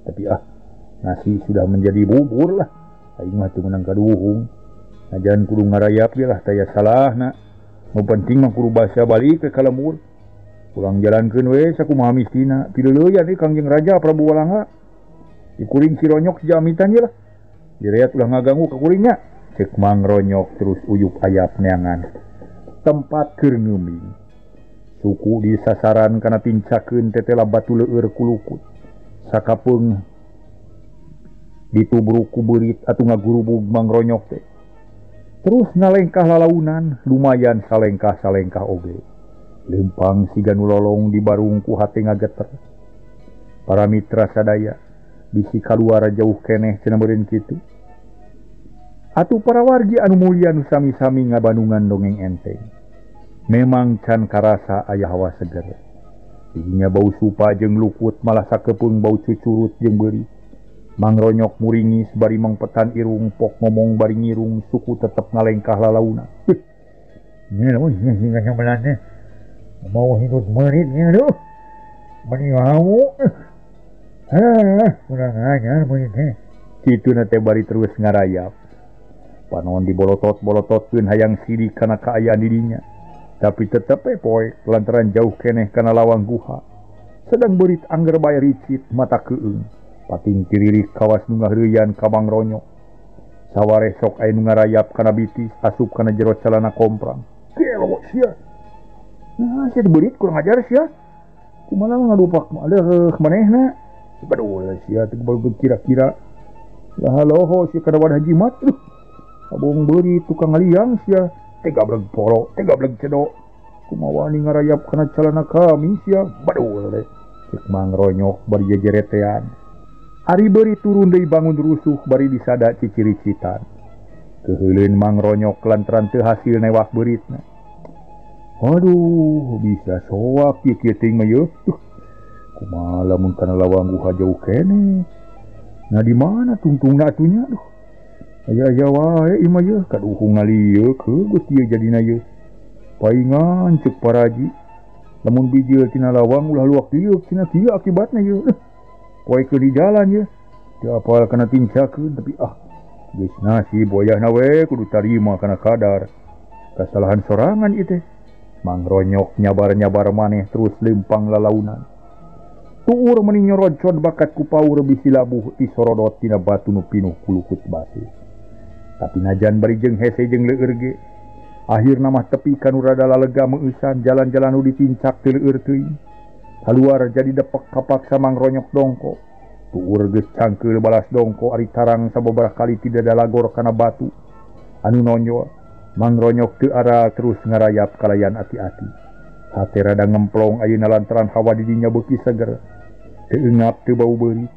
Tapi ah, nasi sudah menjadi bubur lah. Aing mah teu meunang kaduhung. Najan kudu ngarayap ge lah taya salahna. Nu penting mah kudu basa balik ke lembur. Pulang jalankeun we sakumaha mistina. Pileuleuyan ieu Kangjeng Raja Prabu Walangga. Dikuring si Ronyok jamitan ye lah. Direat ulah ngaganggu ka kuringnya. Ceuk Mang Ronyok terus uyup ayap neangan. Tempat keur ngeuming. Suku di sasaran kana tincakeun tetela batu leueur ku lukut. Sakapeung ditubruk ku beurit atuh ngagurubug Mang Ronyok teh. Terus ngalengkah lalaunan, lumayan salengkah-salengkah oge. Lempang siga nu lolong di barung ku hate ngageter. Para mitra sadaya bisi kaluar jauh keneh cenah meureun kitu. Atuh para wargi anu mulia nu sami-sami ngabanungan dongeng enteng. Memang can karasa aya hawa seger. Didinya bau supa jeung lukut malah sakepeung bau cucurut jeung beurit. Mang Ronyok muringis bari mangpetan irung pok ngomong bari ngirung suku tetep ngalengkah lalauna. Mau hitut meuritnya aduh. Meni hawu. Heh, kurang ajar meurit teh. Kituna teh bari terus ngarayap. Panon dibolotot-bolototkeun hayang sidik kana kaayaan dirinya. Tapi tetep we poek lantaran jauh keneh kana lawang guha. Sedang beurit angger bae ricit mata keueung. Pating tiririh kawas nu ngahreuyan ka Mang Ronyok. Saware sok aya nu ngarayap kana bitis asup kana jero calana komprang. Gelo sia. Nah, sia beurit kurang ajar sia. Kumaha ngadupak aleuh manehna. Badul sia teh kira-kira. Lah loho sia kana wadah jimat. Abong beurit tukang ngaliang sia. Tega bleg poro, tega bleg cedok. Kumaha wani ngarayap kana calana kami sia. Badul deh. Cek Mang Ronyok bari jejeretean. Ari beurit turun deui bangun rusuh bari disada ciciricitan. Keuheuleun Mang Ronyok lantaran teu hasil newak beuritna. Aduh, bisa soak ieu kieu teuing mah yeuh. Kumaha lamun kana lawang guha jauh keneh. Nah di mana tungtungna atuh nya? Aduh. Aya-aya wae ieu mah yeuh, kaduhung ngalieu geus ieu jadina yeuh. Paingan ceuk paraji. Lamun bijil tina lawang ulah luak dieu tina kieu akibatna yeuh. Poekeun di jalan yeuh. Teu apal kana tincakeun tapi ah geus nasib wayahna we kudu tarima kana kadar. Kasalahan sorangan ieu teh. Mang Ronyok nyabar-nyabar maneh terus lempang lalaunan. Tuur meni nyorocod bakat ku paur bisi labuh ti sorodot tina batu nu pinuh kulukut batu. Tapi najan bari jeung hese jeung leueur ge. Akhirna mah tepi kanu rada lalega meueusan jalan-jalan nu ditincak teu leueur teuing. Kaluar jadi depek kapaksa Mang Ronyok dongko. Tuur geus cangkeul balas dongko ari tarang sababaraha kali tidak dalagor kana batu anu nonjol. Mang Ronyok teu ara terus ngarayap kalayan ati-ati. Hate rada ngemplong ayeuna lantaran hawa di dinya beuki seger. Teu eungap teu bau beurit.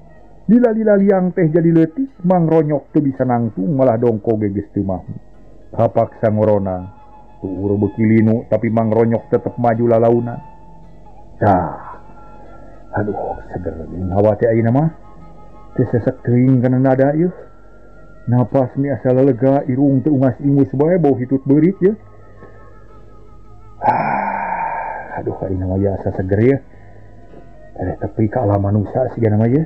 Lila-lila liang teh jadi leutik, Mang Ronyok teu bisa nangtung malah dongko ge geus teu mahu. Kapaksa ngoronang. Tuur beuki linu tapi Mang Ronyok tetep maju lalaunan. Tah. Aduh, seger jeung hawa teh ayeuna mah. Teu sesek teuing kana nada ieu. Napas mi asa lega irung teu ungas-ingus bae bau hitut beurit ye. Aduh ayeuna mah asa seger ye. Teh tepi ka alam manusia sigana mah ye.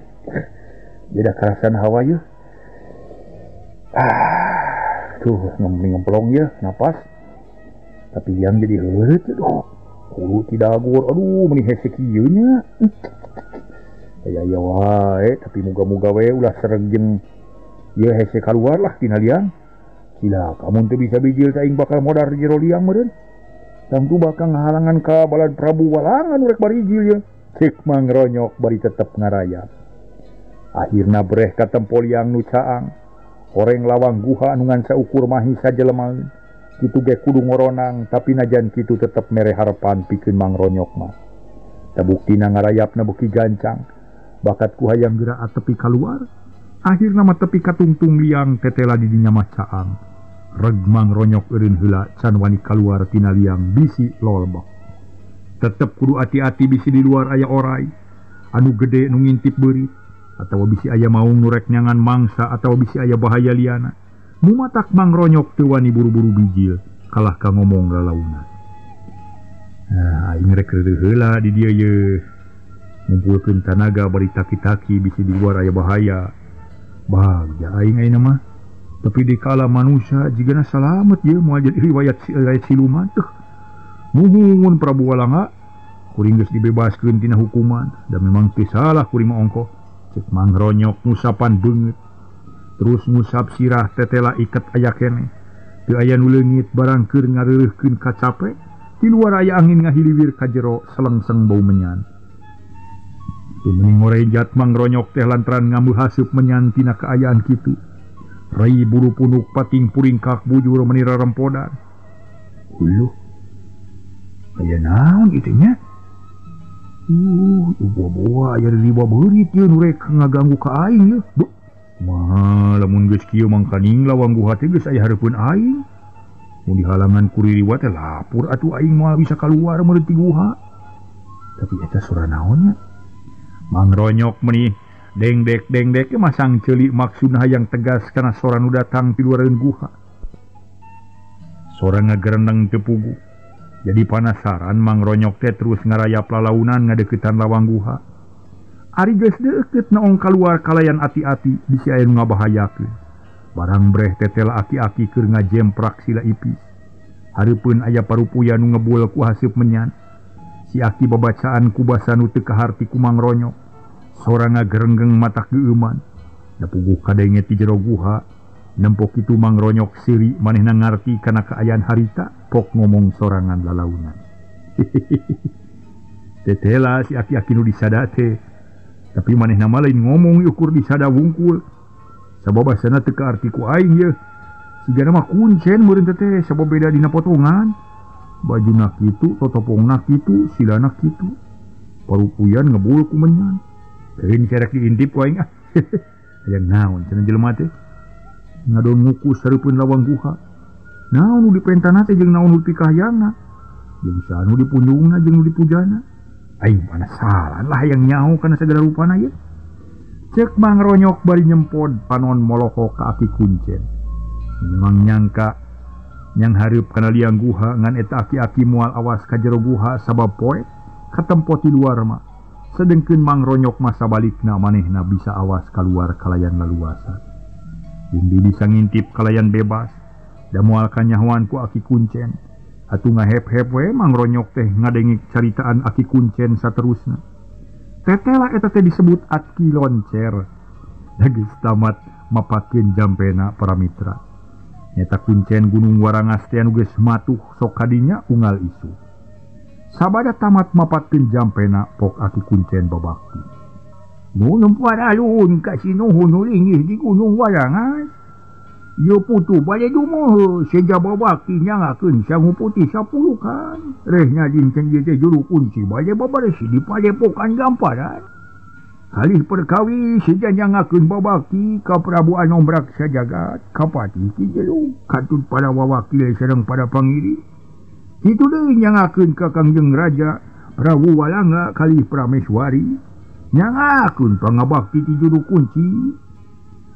Beda karasan hawa ye. Tuh ngemplong ye napas. Tapi yang jadi heureut aduh. Kudu tidak agur aduh meni hese kieu nya. Aya-aya wae tapi muga-muga we ulah sereg jeung ieu hese kaluar lah tina liang. Sila kamu teu bisa bijil aing bakal modar di jero liang meureun. Tangtu bakal ngahalangan ka balad Prabu Walangan urek barijil ye. Cek Mang Ronyok bari tetep ngarayap. Akhirna breh ka tempo liang nu caang. Horeng lawang guha anu ngan saukur mahi sajelemaeun. Kitu ge kudu ngoronang tapi najan kitu tetep mere harepan pikeun Mang Ronyok mah. Tabuktina ngarayapna beuki gancang. Bakat ku hayang geura tepi kaluar. Akhirna mah tepi katungtung liang tetela di dinya mah caang. Reg Mang Ronyok eureun heula can wani kaluar tina liang bisi lolbok. Tetep kudu ati-ati bisi di luar aya orai anu gede nu ngintip beurit atawa bisi aya maung nu rek nyangan mangsa atawa bisi aya bahaya liana. Mumatak Mang Ronyok teu wani buru-buru bijil kalah ka ngomong lalaunan. Nah, aing rek reureun heula di dieu ye. Ngumpulkeun tanaga bari taki-taki bisi di luar aya bahaya. Bagja aing ayeuna mah. Tapi di kala manusia jigana salamet ye moal jadi riwayat siluman. Muhun Prabu Walanga kuring geus dibebaskeun tina hukuman da memang teu salah kuring mah ongkoh. Cek Mang Ronyok ngusapan beungeut. Terus ngusap sirah tetela iket aya keneh. Teu aya nu leungit barang keur ngareureuhkeun kacape. Di luar aya angin ngahiliwir ka jero selengseng bau menyan. Meni ngorejat Mang Ronyok teh lantaran ngambil haseup menyan tina kaayaan kitu. Rai bulu punuk pating puringkak bujur meni rarempodan. Uluh. Aya naon ieu nya? Buah-buah aya di bawah beurit ieu nu rek ngaganggu ka aing yeuh. Duh. Mah lamun geus kieu mangkaning lawang guha teh geus aya hareupeun aing. Mun dihalangan ku ririwa teh lapur atuh aing moal bisa kaluar meureun ti guha. Tapi eta sora naon nya? Mang Ronyok meni dengdek-dengdek masang ceuli maksudna hayang tegas kana sora nu datang ti luareun guha. Sora ngagerendeng teu puguh. Jadi panasaran Mang Ronyok teh terus ngarayap lalaunan ngadeukeutan lawang guha. Ari geus deukeut naong kaluar kalayan ati-ati bisi aya nu ngabahayakeun. Barang breh tetela aki-aki keur ngajemprak sila ipis. Hareupeun aya parupuyan nu ngebul ku haseup menyan. Si aki babacaan ku basa nu teu kaharti ku Mang Ronyok. Sora ngagerenggeng matak geueuman. Da puguh kadenge ti jero guha. Nempo kitu Mang Ronyok seuri manehna ngarti kana kaayaan harita pok ngomong sorangan lalaunan. Tetela si aki-aki nu disada teh. Tapi manehna mah lain ngomong ukur disada wungkul. Sabab basana teu kaarti ku aing yeuh. Sigana mah kuncen meureun teh sabab beda dina potongan. Bajuna kitu, totopongna kitu, silana kitu. Parupuyan ngebul ku menyan. Keun cerek diintip ku aing ah. Aya naon cenah jelema teh? Ngadon ngukus hareupeun lawang guha. Naon nu dipentana teh jeung naon nu dipikahayangna. Jeung saha nu dipunjungna jeung nu dipujana. Aing panasaran lah hayang nyaho kana sagala rupana ieu. Ceuk Mang Ronyok bari nyempod panon molohok ka aki kuncen. Memang nyangka nyang hareup kana liang guha ngan eta aki-aki moal awas ka jero guha sabab poe katempo ti luar mah. Sedengkeun Mang Ronyok mah sabalikna manehna bisa awas kaluar kalayan laluasa. Jeung bisa ngintip kalayan bebas da moal kanyahoan ku aki kuncen. Atuh ngahep-hep we Mang Ronyok teh ngadengik caritaan aki kuncen saterusna. Tetela eta teh disebut aki loncer. Da geus tamat mapakeun jampena para mitra. Nyata kuncen Gunung Warangas teh anu geus matuh sok kadinya unggal isu. Sabada tamat mapatkeun jampena pok aki kuncen babakti. Nuhun paralun ka sinuhun nu linggih di Gunung Warangas. Ieu putu bade dumoh seja babakti nyangakeun sangu putih sapulukan. Rehna dinten ieu teh juru kunci bade babaresi di padepokan Gamparan. Kalih perkawi seja nyangakeun babakti ka Prabu Anom Raksa Jagat, ka Patih Ki Jelu, katut para wawakil sareng para pangiri. Kitu deui nyangakeun ka Kangjeng Raja Prabu Walanga kalih Prameswari. Nyangakeun pangabakti ti juru kunci.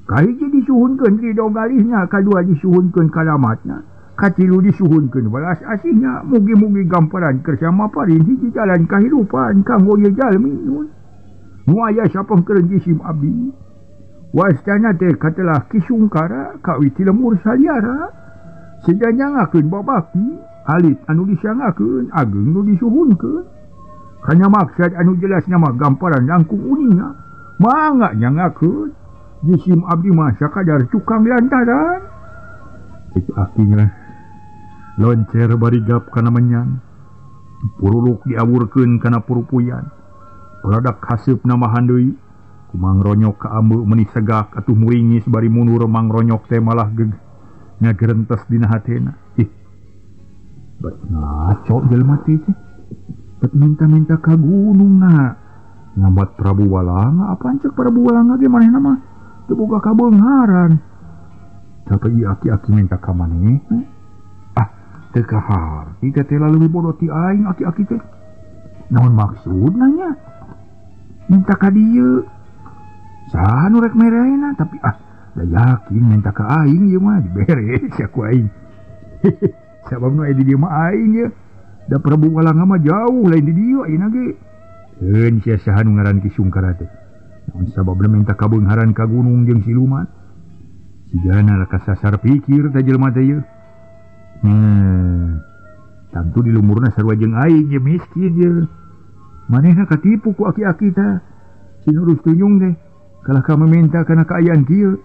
Kahiji disuhunkeun ridho galihna, kadua disuhunkeun kalamatna, katilu disuhunkeun welas asihna. Mugi-mugi gamparan kersa maparin hiji jalan kahirupan kanggo ieu jalmi nun. Nu aya sapengkeun jisim abdi. Wastana teh katelah Ki Sungkara kawit ti lemur saliara. Seja nyangakeun babakti, alit anu disangakeun, ageng nu disuhunkeun. Kana maksad anu jelas nama gamparan langkung uninga, mangga nyangakeun. Jisim abdi mah sakadar cukang lantaran. Cek aki loncer barigap kana menyan. Puruluk diawurkeun kana purupuyan. Peladak haseup namahan deui. Ku Mang Ronyok ka ameu meuni segak atuh muringis bari mundur Mang Ronyok teh malah geg ngagerentes dina hatena. Ih. Bet ngaco jelema teh. Bet minta-minta ka gunungna. Ngambat Prabu Walanga apaan cek Prabu Walanga ge manehna mah teu boga kabeungharan. Tapi ieu aki-aki minta ka maneh. Ah, teu kaharti teh leuwih bodoh ti aing aki-aki teh. Naon maksudna nya? Minta ka dieu. Saha nu rek merena tapi ah, da yakin minta ka aing ieu mah dibere sia ku aing. Sabab nu aya di dieu mah aing ieu. Da Prabu Walanga mah jauh lain di dieu ayeuna ge. Keun sia saha nu ngaran Ki Sungkara teh. Naon sababna minta kabeungharan ka gunung jeung siluman? Sigana kasasar pikir teh jelema teh ieu. Tangtu di lumurna sarua jeung aing ye miskin ye. Manehna katipu ku aki-aki tah. Si nurus tunyung teh kalah ka meminta kana kaayaan kieu.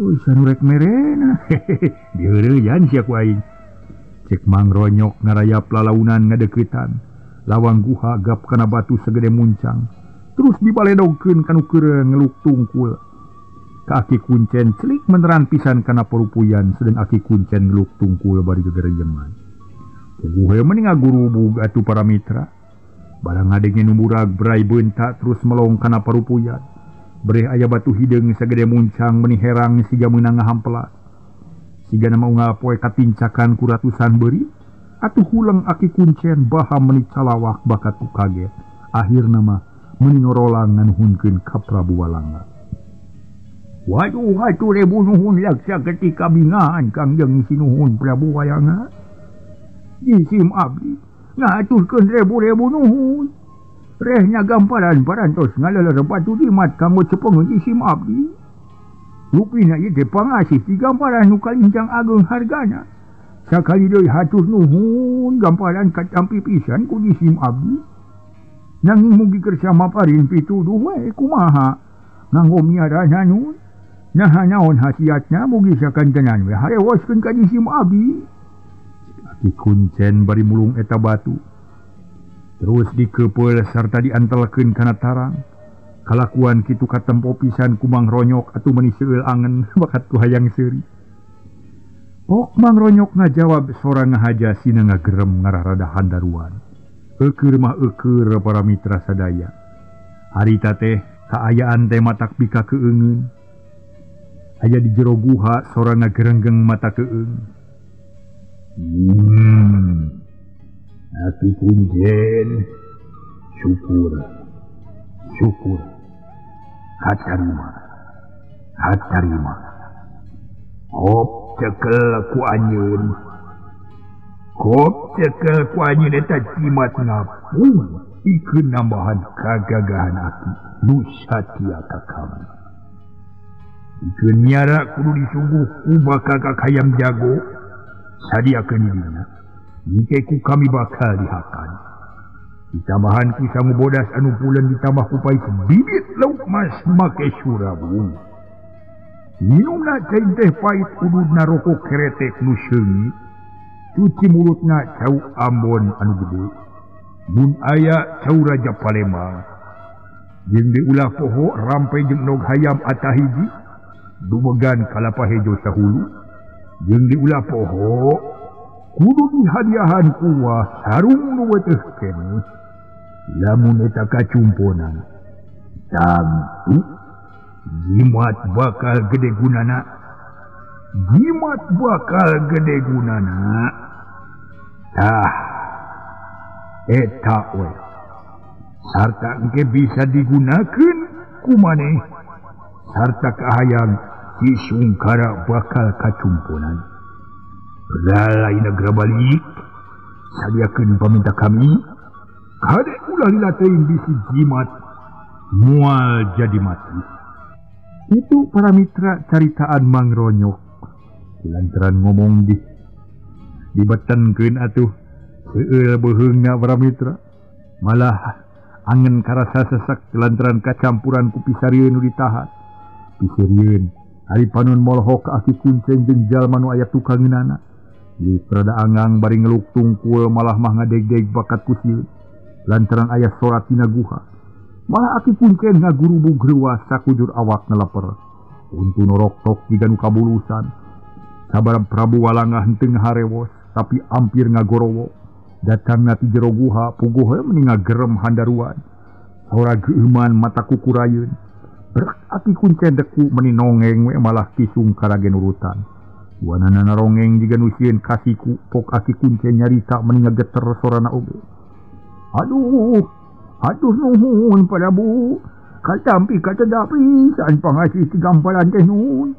Euy sanu rek merena. Diheureuyan sia ku aing. Cek Mang Ronyok ngarayap lalaunan ngadeuketan. Lawang guha gap kana batu segede muncang. Terus dibaledogkeun kanu keur ngeluk tungkul. Ka aki kuncen celik meneran pisan kana parupuyan sedeng aki kuncen ngeluk tungkul bari gegerejeman. Puguh we meni ngagurubug atuh para mitra. Barang ngadenge nu murag berai beunta terus melong kana parupuyan. Bereh aya batu hideung sagede muncang meni herang siga meunang ngahampelas. Siga nama unggal poe katincakan ku ratusan beurit. Atuh huleng aki kuncen baham meni calawak bakat ku kaget. Akhirna mah meni norolang nganuhunkeun ka Prabu Walanga. Waduh hatur ribu nuhun laksa ketika bingahan Kangjeng Sinuhun Prabu Walanga. Jisim abdi ngaturkeun rebu-rebu nuhun. Rehnya gamparan parantos ngaleler batu jimat kanggo cepengeun jisim abdi. Rupina ieu teh pangasih ti gamparan nu kalincang ageung hargana. Sakali deui hatur nuhun gamparan katampi pisan ku jisim abdi. Nanging mugi kersa maparin pituduh we kumaha nganggo miarana nun. Naha naon hasiatna mugi sakantenan we harewoskeun ka jisim abdi. Aki Kuncen bari mulung eta batu. Terus dikepeul sarta diantelkeun kana tarang. Kalakuan kitu katempo pisan ku Mang Ronyok atuh meuni seueul angen bakat ku hayang seuri. Pok Mang Ronyok ngajawab sora ngahaja sina ngagerem ngarah rada handaruan. Eukeur mah eukeur para mitra sadaya. Harita teh kaayaan teh matak bika keungeun. Aya di jero guha sora ngagerenggeng mata keung. Aki Kuncen syukur syukur katarima katarima hop cekel ku anjeun hop cekel ku anjeun eta jimat ngapung pikeun nambahan kagagahan aki nu satia ka kami. Pikeun miara kudu disuguh ku bakal ka hayam jago sadiakeun dina. Engke ku kami bakal dihakan. Ditambahan ku sangu bodas anu pulen ditambah ku pais bibit lauk mas make surabung. Minumna cai teh pait ududna rokok keretek nu seungit. Cuci mulutna cau Ambon anu gede. Mun aya cau Raja Palembang. Jeung diulah poho rampe jeung nog hayam atahiji dumegan kalapa hejo sahulu. Jeung diulah poho kudu dihadiahan kuah sarung nu weteh keneh. Lamun eta kacumponan tangtu jimat bakal gede gunana. Jimat bakal gede gunana. Tah eta we sarta engke bisa digunakeun ku maneh sarta kahayang si Sungkara bakal kacumponan. Lalai negara balik sadiakeun paminta kami kade ulah lila teuing bisi jimat mual jadi mati. Itu para mitra caritaan Mang Ronyok. Lantaran ngomong di dibetenkeun atuh seueul beuheungna para mitra. Malah angen karasa sesek lantaran kacampuran ku pisarieun nu ditahan. Pisarieun ari panon molhok ka Aki Kuncen jeung jalma nu aya tukangeunana. Di rada angang bari ngeluk tungkul malah mah ngadeg-deg bakat ku sieun lantaran aya sora tina guha. Malah Aki Kuncen ngagurubug reuas sakujur awak ngeleper. Untu norok-tok jiga nu kabulusan. Sabarang Prabu Walangah henteu ngaharewos tapi ampir ngagorowo. Datangna ti jero guha puguh we meni ngagerem handaruan. Sora geueuman mata kukurayeun. Berak Aki Kuncen deku meni nongeng we malah Ki Sungkara ge nurutan. Wanana rongeng jiga nu sieun kasiku pok Aki Kuncen nyarita meni ngageter sorana oge. Aduh, aduh nuhun Prabu. Katampi katedapi san pangasih ti gamparan teh nuhun.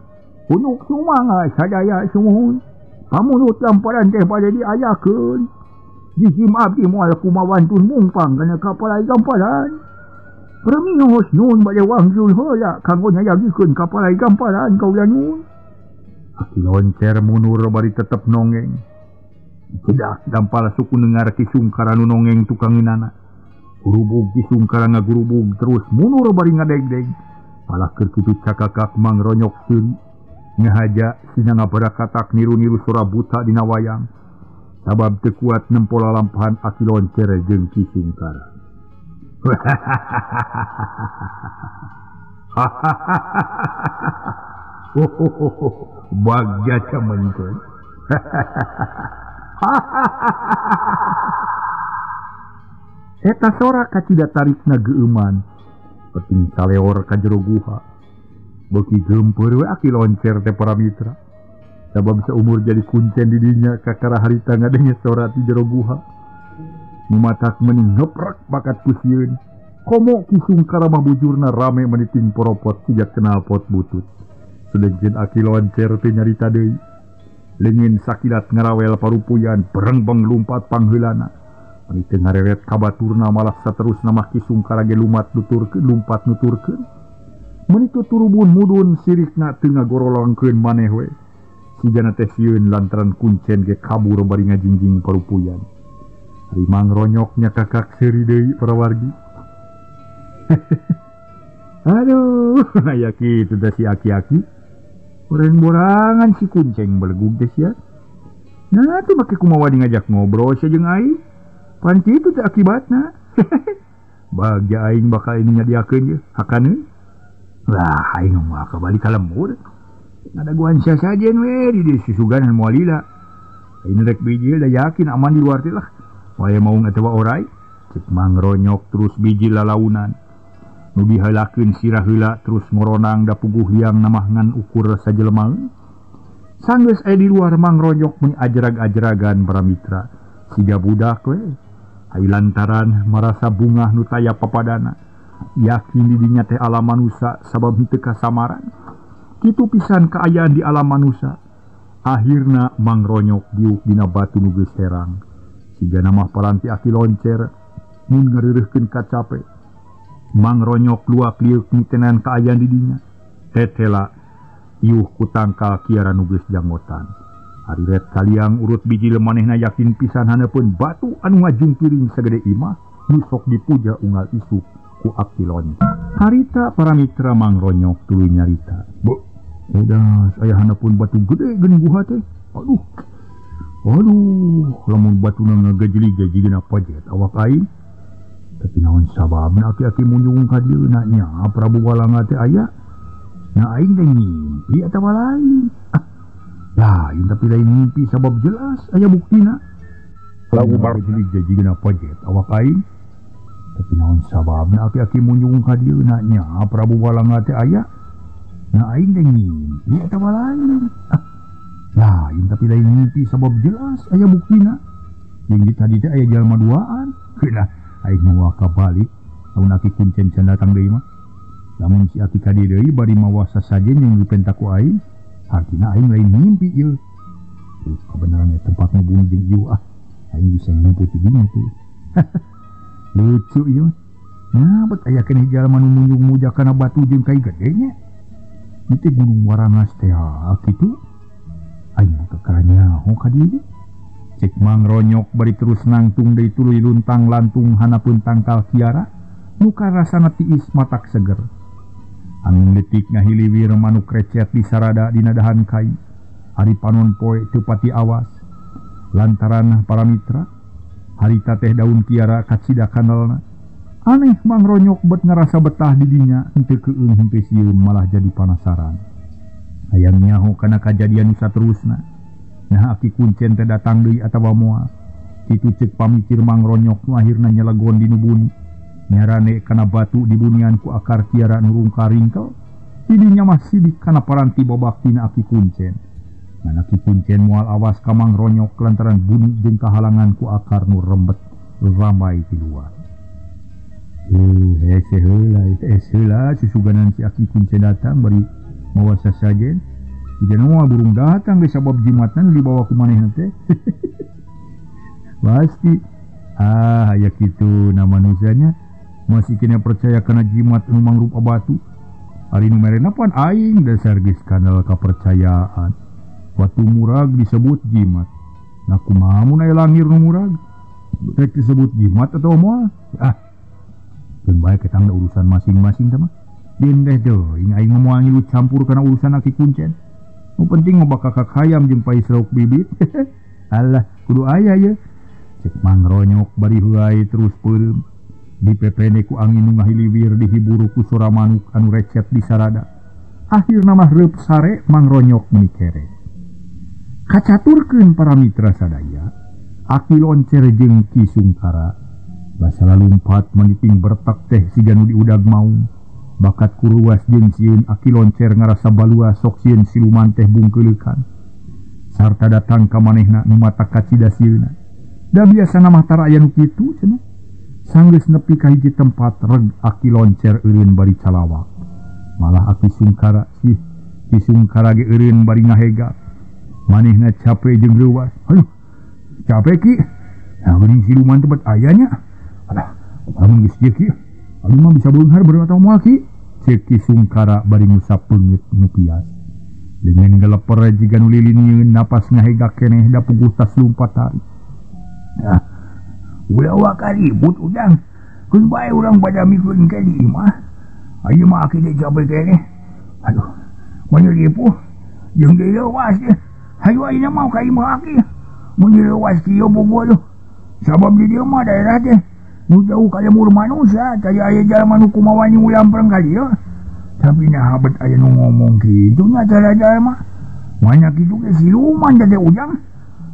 Punuk sumangga sadaya sumuhun. Pamunut gamparan teh bade diayakeun. Jisim abdi moal kumawantun mungpang kana kapalai gamparan. Permios nun bade wangsul heula kanggo nyayagikeun kapalai gamparan kaula nun. Aki Loncer mundur bari tetep nongeng. Cedak dampal suku dengar Ki Sungkara nu nongeng tukangeunana. Gurubug Ki Sungkara ngagurubug terus mundur bari ngadeg-deg. Malah keur kitu cakakak Mang Ronyok seuri. Ngahaja sina ngabarakatak niru-niru sora buta dina wayang. Sabab teu kuat nempo lalampahan Aki Loncer jeung Ki Sungkara. Bagja cemencen. Eta sora kacida tarikna geueuman. Peting saleor ka jero guha. Beuki geumpeur we Aki Loncer teh para mitra. Sabab saumur jadi kuncen di dinya kakara harita ngadenge sora ti jero guha. Nu matak meuni ngeprak bakat ku sieun. Komo Ki Sungkara mah bujurna rame meniting poropot sejak kenal pot butut. Sedengkeun Aki Loncer teh nyarita deui. Leungin sakilat ngarawel parupuyan berengbeng lumpat pangheulana. Mani teu ngareret ka baturna malah saterusna mah Ki Sungkara ge lumat nuturkeun lumpat nuturkeun. Meni tuturubun mudun sirikna teu ngagorolongkeun maneh we. Sigana teh sieun lantaran kuncen ge kabur bari ngajingjing parupuyan. Ari Mang Ronyok nya kakak seuri deui para wargi. Aduh, aya kitu teh si aki-aki. Urang borangan si kunceng belegug teh sia. Nah, tuh make kumaha wani ngajak ngobrol sia jeung aing. Pan kitu teh akibatna. Bagja aing bakal ini nyadiakeun ye, hakaneun. Lah, aing mah kabalik ka lembur. Ngadaguan sia sajen we di dieu susugan moal lila. Aing rek bijil da yakin aman di luar teh lah. Wae maung atawa orai. Cek Mang Ronyok terus bijil lalaunan. Nu diheulakeun sirah heula terus ngoronang da puguh liang namah ngan ukur sajelemaeun. Sanggeus aya di luar Mang Ronyok mun ajrag-ajragan para mitra. Siga budak we. Ai lantaran marasa bungah nu taya papadana. Yakin di dinya teh alam manusa sabab henteu kasamaran. Kitu pisan kaayaan di alam manusa. Akhirna Mang Ronyok diuk dina batu nu geus herang. Siga namah paranti aki loncer mun ngareureuhkeun kacape. Mang Ronyok luak liuk mitenan kaayaan di dinya. Tetela iuh ku tangkal kiara nu geus janggotan. Ari ret kaliang urut bijil manehna yakin pisan haneupeun batu anu ngajungkiring sagede imah nu sok dipuja unggal isuk ku aki loncer. Harita para mitra Mang Ronyok tuluy nyarita. Bu, edas aya haneupeun batu gede geuning guha teh. Aduh. Aduh, lamun batuna ngagajelig-gajigna pajet awak aing. Tapi naon sababna aki-aki munjung ka dieu na nya Prabu Walanga teh aya. Nya aing teh ngimpi atawa lain. Ah, lain tapi lain ngimpi sabab jelas aya buktina. Lagu ngagajelig-gajigna pajet awak aing. Tapi naon sababna aki-aki munjung ka dieu na nya Prabu Walanga teh aya. Nya aing teh ngimpi atawa lain. Ah, lain tapi lain ngimpi sabab jelas aya buktina. Jeung tadi teh aya jalma duaan. Keunah aing mawa kabalik lamun aki kuncen can datang deui mah. Lamun si aki ka dieu deui bari mawa sasajen jeung dipenta ku aing, artina aing lain ngimpi ieu. Kabeneran eta tempat ngubung jeung ieu ah. Aing bisa ngumpul di dinya teh. Lucu ieu. Nah, bet aya keneh jalma nu munjung muja kana batu jeung kai gede nya. Ieu teh Gunung Warangas teh kitu. Aing mah kakara nyaho ka dieu. Cek Mang Ronyok bari terus nangtung deui tuluy luntang lantung hanapun tangkal kiara nu karasana tiis matak seger. Angin leutik ngahiliwir manuk recet di sarada dina dahan kai. Ari panon poe teu pati awas. Lantaran para mitra harita teh daun kiara kacida kanalna. Aneh Mang Ronyok bet ngarasa betah di dinya henteu keueung henteu sieun malah jadi panasaran. Hayang nyaho kana kajadian nu saterusna. Nah aki kuncen teh datang deui atawa moal. Kitu ceuk pamikir Mang Ronyok nu akhirna nyelegon di nu buni. Nyarane kana batu dibunian ku akar kiara nu rungka-ringkel. Di dinya mah sidik kana paranti babaktina aki kuncen. Ngan aki kuncen moal awas ka Mang Ronyok lantaran buni jeung kahalangan ku akar nu rembet ramai di luar. Hese heula, hese heula susuganan si aki kuncen datang bari mawa sasajen. Jika moal burung datang ge sabab jimatna nu dibawa ku manehna teh. Pasti ah aya kitu na manusianya masih kena percaya kana jimat nu mangrupa batu. Ari nu merena pan aing dasar geus kanal kapercayaan. Batu murag disebut jimat. Nah kumaha mun aya langir nu murag? Rek disebut jimat atau moal? Ah. Keun bae ketang da urusan masing-masing teh mah. Dieun teh teuing aing mah moal ngilu campur kana urusan aki kuncen. Nu penting mah bakal kakayam jeung pais lauk bibit. Alah, kudu aya ye. Cek Mang Ronyok bari heuay terus peureum. Dipepene ku angin nu ngahiliwir dihibur ku sora manuk anu recet di sarada. Akhirna mah reup sare Mang Ronyok meuni kere. Kacaturkeun para mitra sadaya, aki loncer jeung Ki Sungkara. Basala lumpat meniting bertak teh siga nu diudag maung. Bakat kuruas jeung sieun aki loncer ngarasa balua sok sieun siluman teh bungkeuleukan. Sarta datang ka manehna nu mata kacida sieunna. Da biasana mah tara aya nu kitu cenah. Sanggeus nepi ka hiji tempat reg aki loncer eureun bari calawak. Malah aki Sungkara sih Ki Sungkara ge eureun bari ngahega. Manehna capek jeung leuwas. Aduh, capek ki. Nah, geuning siluman tempat ayahnya. Alah, lamun geus kieu ki. Aduh mah bisa beunghar beureuh atawa moal ki. Ceuk Ki Sungkara bari ngusap peungeut nu pias. Lengan geleper jiga nu lilinieun napas ngahegak keneh da puguh tas lumpat tarik. Nah, ulah waka ribut ujang. Keun bae urang badamikeun ke di imah. Ayeuna mah aki teh capek keneh. Aduh, mun ripuh jeung deui leuwas teh. Hayu ayeuna mah ka imah aki. Mun leuwas kieu bogo aduh. Sabab di dieu mah daerah teh nu jauh ka lemur manusia, tadi aya jalma nu kumaha wani ulampreng ka dieu. Tapi nah bet aya nu ngomong kitu nya cara jalma. Manya kitu ge siluman teh ujang.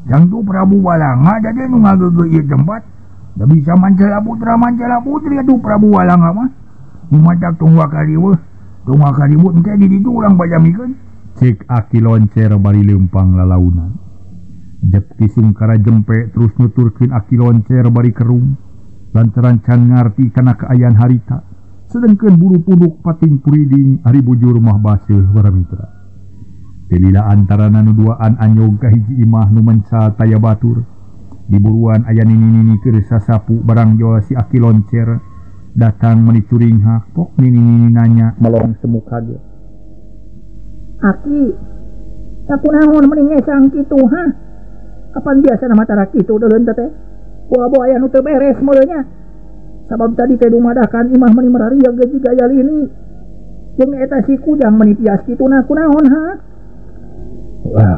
Jang tu Prabu Walanga teh nu ngageugeuh ieu tempat. Da bisa mancala putra mancala putri atuh Prabu Walanga mah. Nu matak tong wakariweuh, tong wakaribut engke di ditu urang bajamikeun. Cek Aki Loncer bari leumpang lalaunan. Jep Ki Sungkara jempe terus nuturkeun Aki Loncer bari kerung. Lantaran can ngarti kana kaayaan harita. Sedengkeun buru punduk pating puriding ari bujur mah baseuh para mitra. Telila antara nu duaan anyog ka hiji imah nu mencal taya batur. Diburuan aya nini-nini keur sasapu barang joa si Aki Loncer datang meuni curinghak pok nini-nini nanya melong semu kaget. Aki, sakunaon meni ngesang kitu ha? Kapan biasa nama tara kitu deuleun teh? Boa-boa aya nu teu beres meureunnya. Sabab tadi teh dumadakan imah meni mararieu ge jiga jalini. Jeung eta si kujang meni pias kitu na kunaon ha? Wah,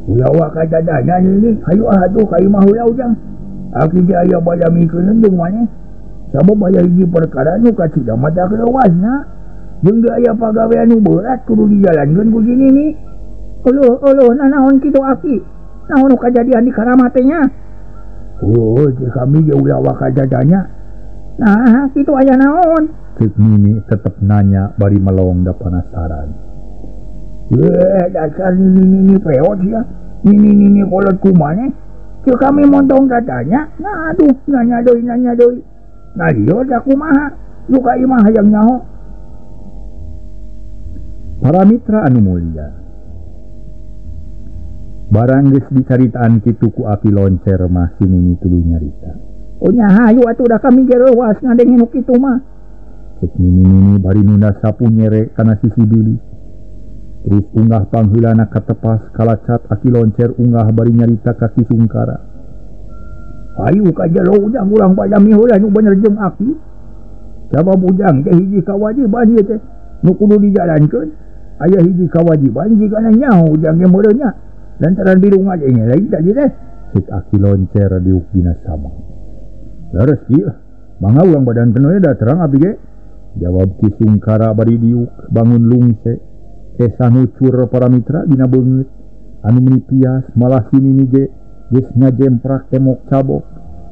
ulah waka dadanya ini, hayu atuh ka imah heula ujang. Aki teh aya badamikeun jeung maneh. Sabab aya hiji perkara nu kacida mata kelewasna. Jeung deui aya pagawean nu berat kudu dijalankeun ku si nini. Uluh, uluh, nanaon kitu aki? Naon nu kajadian di karamat teh nya? Oh, cek kami ge ulah waka dadanya. Nah, kitu aya naon? Cek nini tetep nanya bari melong da penasaran. Dasar nini-nini peot sia. Nini-nini kolot kumaneh. Cek kami montong dadanya. Nah, aduh, nanya deui, nanya deui. Nah, lieur da kumaha? Nu ka imah hayang nyaho. Para mitra anu mulia. Barang geus dicaritaan kitu ku Aki Loncer mah si nini tuluy nyarita. Oh nya hayu atuh da kami ge reuwas ngadenge nu kitu mah. Cek nini-nini bari nunda sapu nyere kana sisi bilik. Terus unggah pangheulana katepas kalacat Aki Loncer unggah bari nyarita ka Ki Sungkara. Hayu ka jero ujang urang badami heula nu bener jeung aki. Sabab ujang teh hiji kawajiban ieu teh nu kudu dijalankeun. Aya hiji kawajiban jigana nyaho ujang ge meureun nya. Lantaran birung ngadenge lain tadi teh. Cek Aki Loncer diuk dina sama. Leres kieu, mangga urang badan penuh da terang abdi ge. Jawab Ki Sungkara bari diuk bangun lungse. Kesah nucur para mitra dina beungeut anu meuni pias malah si nini ge geus ngajemprak temok cabok.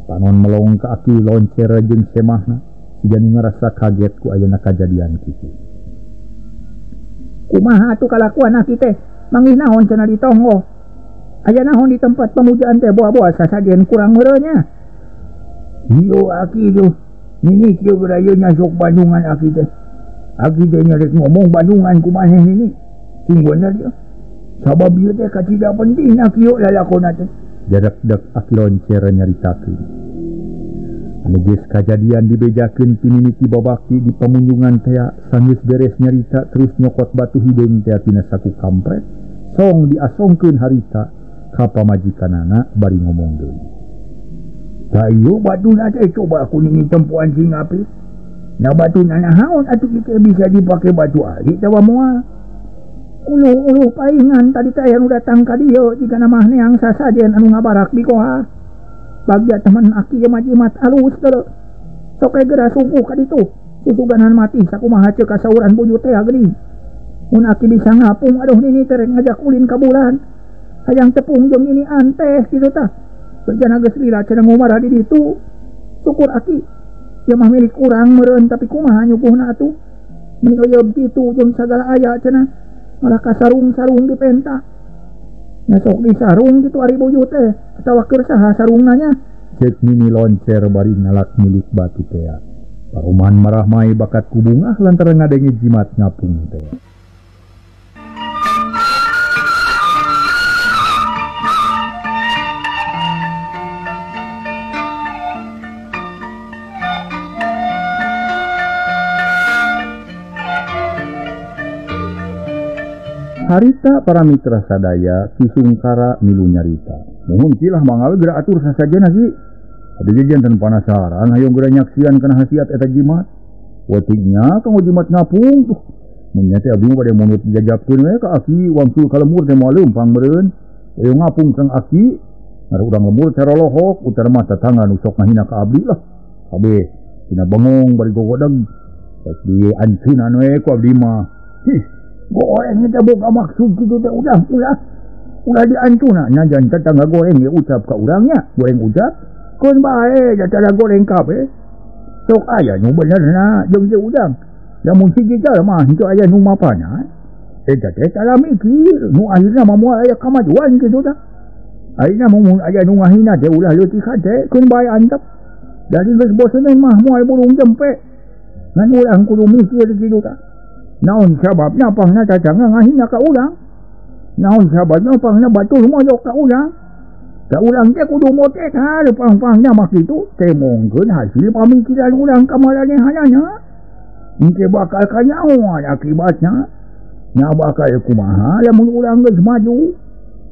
Panon melong ka Aki Loncer jeung semahna siga nu ngarasa kaget ku ayana kajadian kitu. Kumaha atuh kalakuan aki teh? Manggih naon cenah ditonggo? Aya naon di tempat pemujaan teh boa-boa sasajen kurang meureunnya. Ieu aki tuh. Nini kieu geura nyasok Bandungan aki teh. Aki teh nyarek ngomong Bandungan ku maneh nini. Sing bener ieu. Sabab ieu teh kacida pentingna kieu lalakonna teh. Jadak-dak Aki Loncer nyaritakeun. Anu geus kajadian dibejakeun ti mimiti babaki di pamunjungan tea sanggeus beres nyarita terus nyokot batu hideung tea tina saku kampret. Song diasongkeun harita ka pamajikanana bari ngomong deui. Ka ieu batuna teh coba ku nini tempuan sing api. Na batuna naon atuh kitu bisa dipake batu ali tawa moal. Uluh-uluh paingan tadi teh anu datang ka dieu jigana mah neang sasajen anu ngabarak di koha. Bagja teman aki ge majimat alus teu. Sok we geura suguh ka ditu. Susuganan mati sakumaha ceuk kasauran bujut teh geuning. Mun aki bisa ngapung aduh nini teh rek ngajak ulin ka bulan. Hayang tepung jeung nini anteh kitu tah. Kerjana geus lila cenah ngumarah di ditu. Syukur aki ieu mah milik urang meureun tapi kumaha nyuguhna atuh. Meni euyeub kitu jeung sagala aya cenah. Malah kasarung-sarung dipenta. Nya sok disarung kitu ari buyut teh atawa keur saha sarungna nya. Cek nini Loncer bari ngalak milik batu tea. Paruman marah mai bakat ku bungah lantaran ngadenge jimat ngapung tea. Harita para mitra sadaya Ki Sungkara milu nyarita. Muhun kilah mangawe geura atur sasajena ki. Abdi ge janten panasaran hayang geura nyaksian kana hasiat eta jimat. Watiknya kanggo jimat ngapung tuh. Mun nya teh abdi mah bade munut dijajabkeun we ka aki wangsul ka lemur teh moal leumpang meureun. Hayang ngapung kang aki ngaruh urang lemur carolohok utar mah tatangga nu sok ngahina ka abdi lah. Kabeh dina bengong bari gogodeg. Rek dianceunan we ku abdi mah. Hih, goreng teh boga maksud kitu teh udah ulah. Ulah diancuna nya jangan tetangga goreng ge ucap ka urang nya, goreng ucap keun bae jatara goreng kabeh. Sok aya nu benerna jeung teu udang. Lamun hiji jalma henteu aya nu mapana. Eta teh tara mikir nu akhirna mah moal aya kamajuan kitu tah. Ayeuna mun aya nu ngahina teh ulah leutik hate keun bae antep. Jadi geus boseun mah moal burung jempe. Ngan urang kudu mikir kitu tah. Naon sababna pangna tatangga ngahina ka urang? Naon sababna pangna batur moyok ka urang? Ka urang teh kudu motek ha pang-pangna mah kitu temongkeun hasil pamikiran urang ka maranehanana. Engke bakal kanyahoan akibatna. Nya bakal kumaha lamun urang geus maju.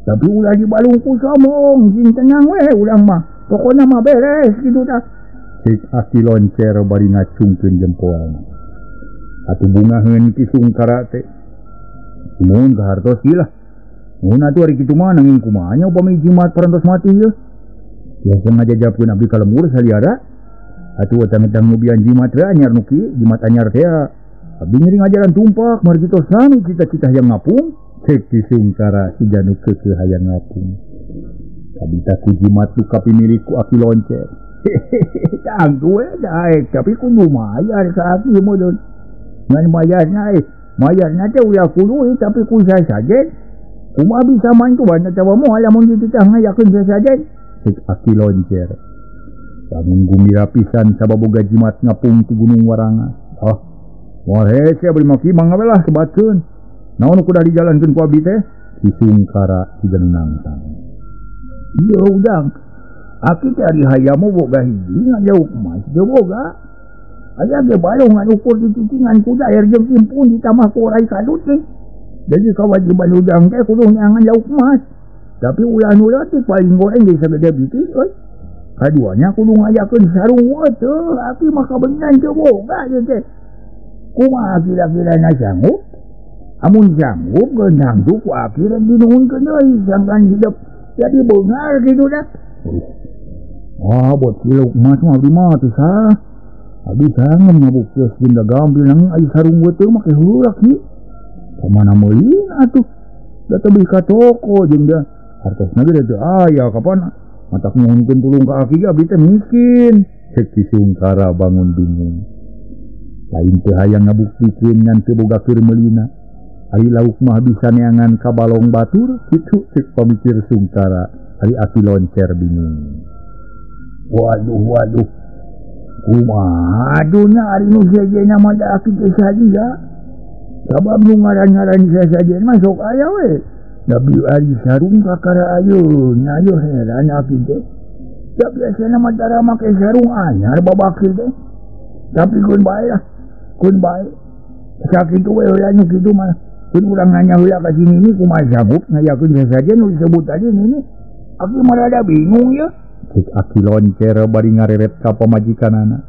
Tapi ulah dibalung ku sombong, sing tenang we urang mah. Pokona mah beres kitu tah. Cek Aki Loncer bari ngacungkeun jempolna. Atuh bungaheun Ki Sungkara teh. Mun kahartos ieu lah. Mun atuh ari kitu mah nanging kumaha nya upami jimat parantos mati ieu. Biasa ngajajabkeun abdi ka lemur saliara. Atuh etang-etang nubian jimat teh anyar nu ki, jimat anyar teh. Abdi ngiring ajaran tumpak margi tos sami cita-cita hayang ngapung. Cek Ki Sungkara siga nu keukeuh hayang ngapung. Kabita ku jimat nu kapimilik ku Aki Loncer. Hehehe, tangtu we daek tapi kudu mayar ka aki meureun. Ngan mayarna mayarna teh ulah ku duit tapi ku sasajen. Kumaha bisa mantuan atawa moal lamun dititah ngayakeun sasajen? Cek Aki Loncer. Bangun gumira pisan sababoga jimat ngapung ti Gunung Warangas. Ah, moal hese abdi mah ki mangga we lah sebatkeun. Naon nu kudu dijalankeun ku abdi teh? Ki Sungkara siga nu nangtang. Ieu udang. Aki teh ari hayam boga hiji ngan jauh emas teu boga. Aya ge balong ngan ukur di cicingan kuda air jeung impun ditambah ku orai kadut teh. Jadi kewajiban udang teh kudu neangan lauk emas. Tapi ulah nu leutik paling goreng ge sagede biji euy. Kaduanya kudu ngayakeun sarung teu, aki mah kabeneran teu boga ieu teh. Kumaha kira-kirana sanggup? Amun sanggup geunang tu ku aki rek dinuhunkeun deui sangkan hidup jadi beunghar kitu dah. Wah, buat lauk emas mah abdi mah teu sah. Abdi sangen ngabuktios jeung gampil nanging ari sarung teu make heula ki. Kamana meulina atuh? Da tebih ka toko jeung da hartosna ge teu aya kapan matak nuhunkeun tulung ka aki ge abdi teh miskin. Cek Ki Sungkara bangun bingung. Lain teu hayang ngabuktikeun ngan teu boga keur meulina. Ari lauk mah bisa neangan ka balong batur kitu cek pamikir Sungkara. Ari Aki Loncer bingung. Waduh waduh. Kumaha dunya ari nu sejenna mah da aki teh sadia. Sabab nu ngaran-ngaran sasajen mah sok aya we. Tapi ari sarung kakara ayeuna ayo heran aki teh. Da biasana mah tara make sarung anyar babakir teh. Tapi keun bae lah. Keun bae. Sakitu we heula nu kitu mah. Keun urang nanya heula ka si Nini kumaha sanggup ngayakeun sasajen nu disebut tadi Nini. Aki mah rada bingung ye. Cek Aki Loncer bari ngareret ka pamajikanana.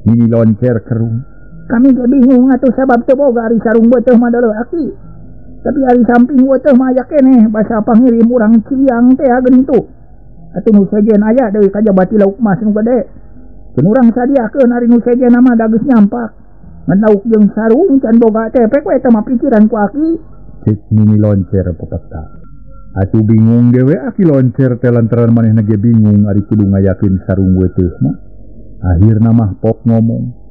Nini Loncer kerung. Kami ge bingung atuh sabab teu boga ari sarung beuteung mah deuleu aki. Tapi ari samping beuteung mah aya keneh basa pangirim urang Ciliang teh geuning tuh. Atuh nu sejen aya deui kajaba ti lauk emas nu gede. Keun urang sadiakeun ari nu sejen mah da geus nyampak. Ngan lauk jeung sarung can boga teh pek we eta mah pikiran ku aki. Cek Nini Loncer pepeta. Atuh bingung dewe Aki Loncer teh lantaran manehna ge bingung ari kudu ngayakeun sarung weteuh mah. Akhirna mah pok ngomong.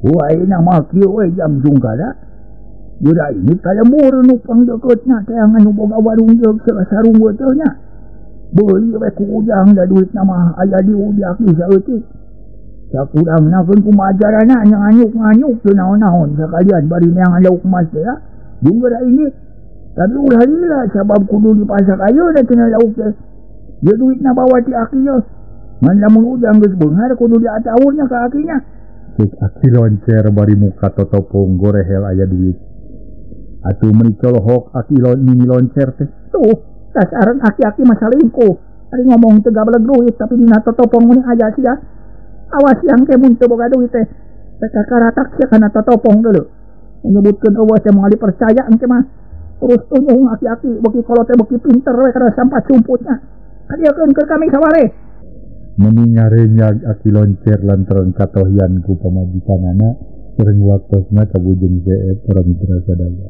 Wah ayeuna mah kieu we jam Sungkara. Geura ini ka lembur nu pangdekeutna teh anu boga warung jeung sarung weteuh nya. Beuli we ku ujang da duitna mah aya di aki saeutik. Sakurangna keun kumaha carana nya nganyuk-nganyuk teu naon-naon sakalian bari neangan lauk emas teh ya. Jeung geura ini tapi ulah lila sabab kudu dipasak ayeuna cenah lauk teh. Ieu duitna bawa ti aki ye. Ngan lamun ujang geus beunghar kudu diataurna ka akinya. Cek Aki Loncer bari muka totopong gorehel aya duit. Atuh meuni colohok aki nini loncer teh. Tuh, dasaran aki-aki mah salingkuh. Ari ngomong teu gabeleg duit tapi dina totopong meuning aja sia. Awas yang ke mun teu boga duit teh. Rek kakaratak sia kana totopong deuleu. Nyebutkeun eueuh teh moal dipercaya engke mah. Terus tunyung aki-aki beuki kolot teh beuki pinter we kana sampat sumputnya. Kadieukeun keur kami saware. Meni ngarenyag aki loncer lantaran katohian ku pamajikanana sareng waktosna kabujeng seep para mitra sadaya.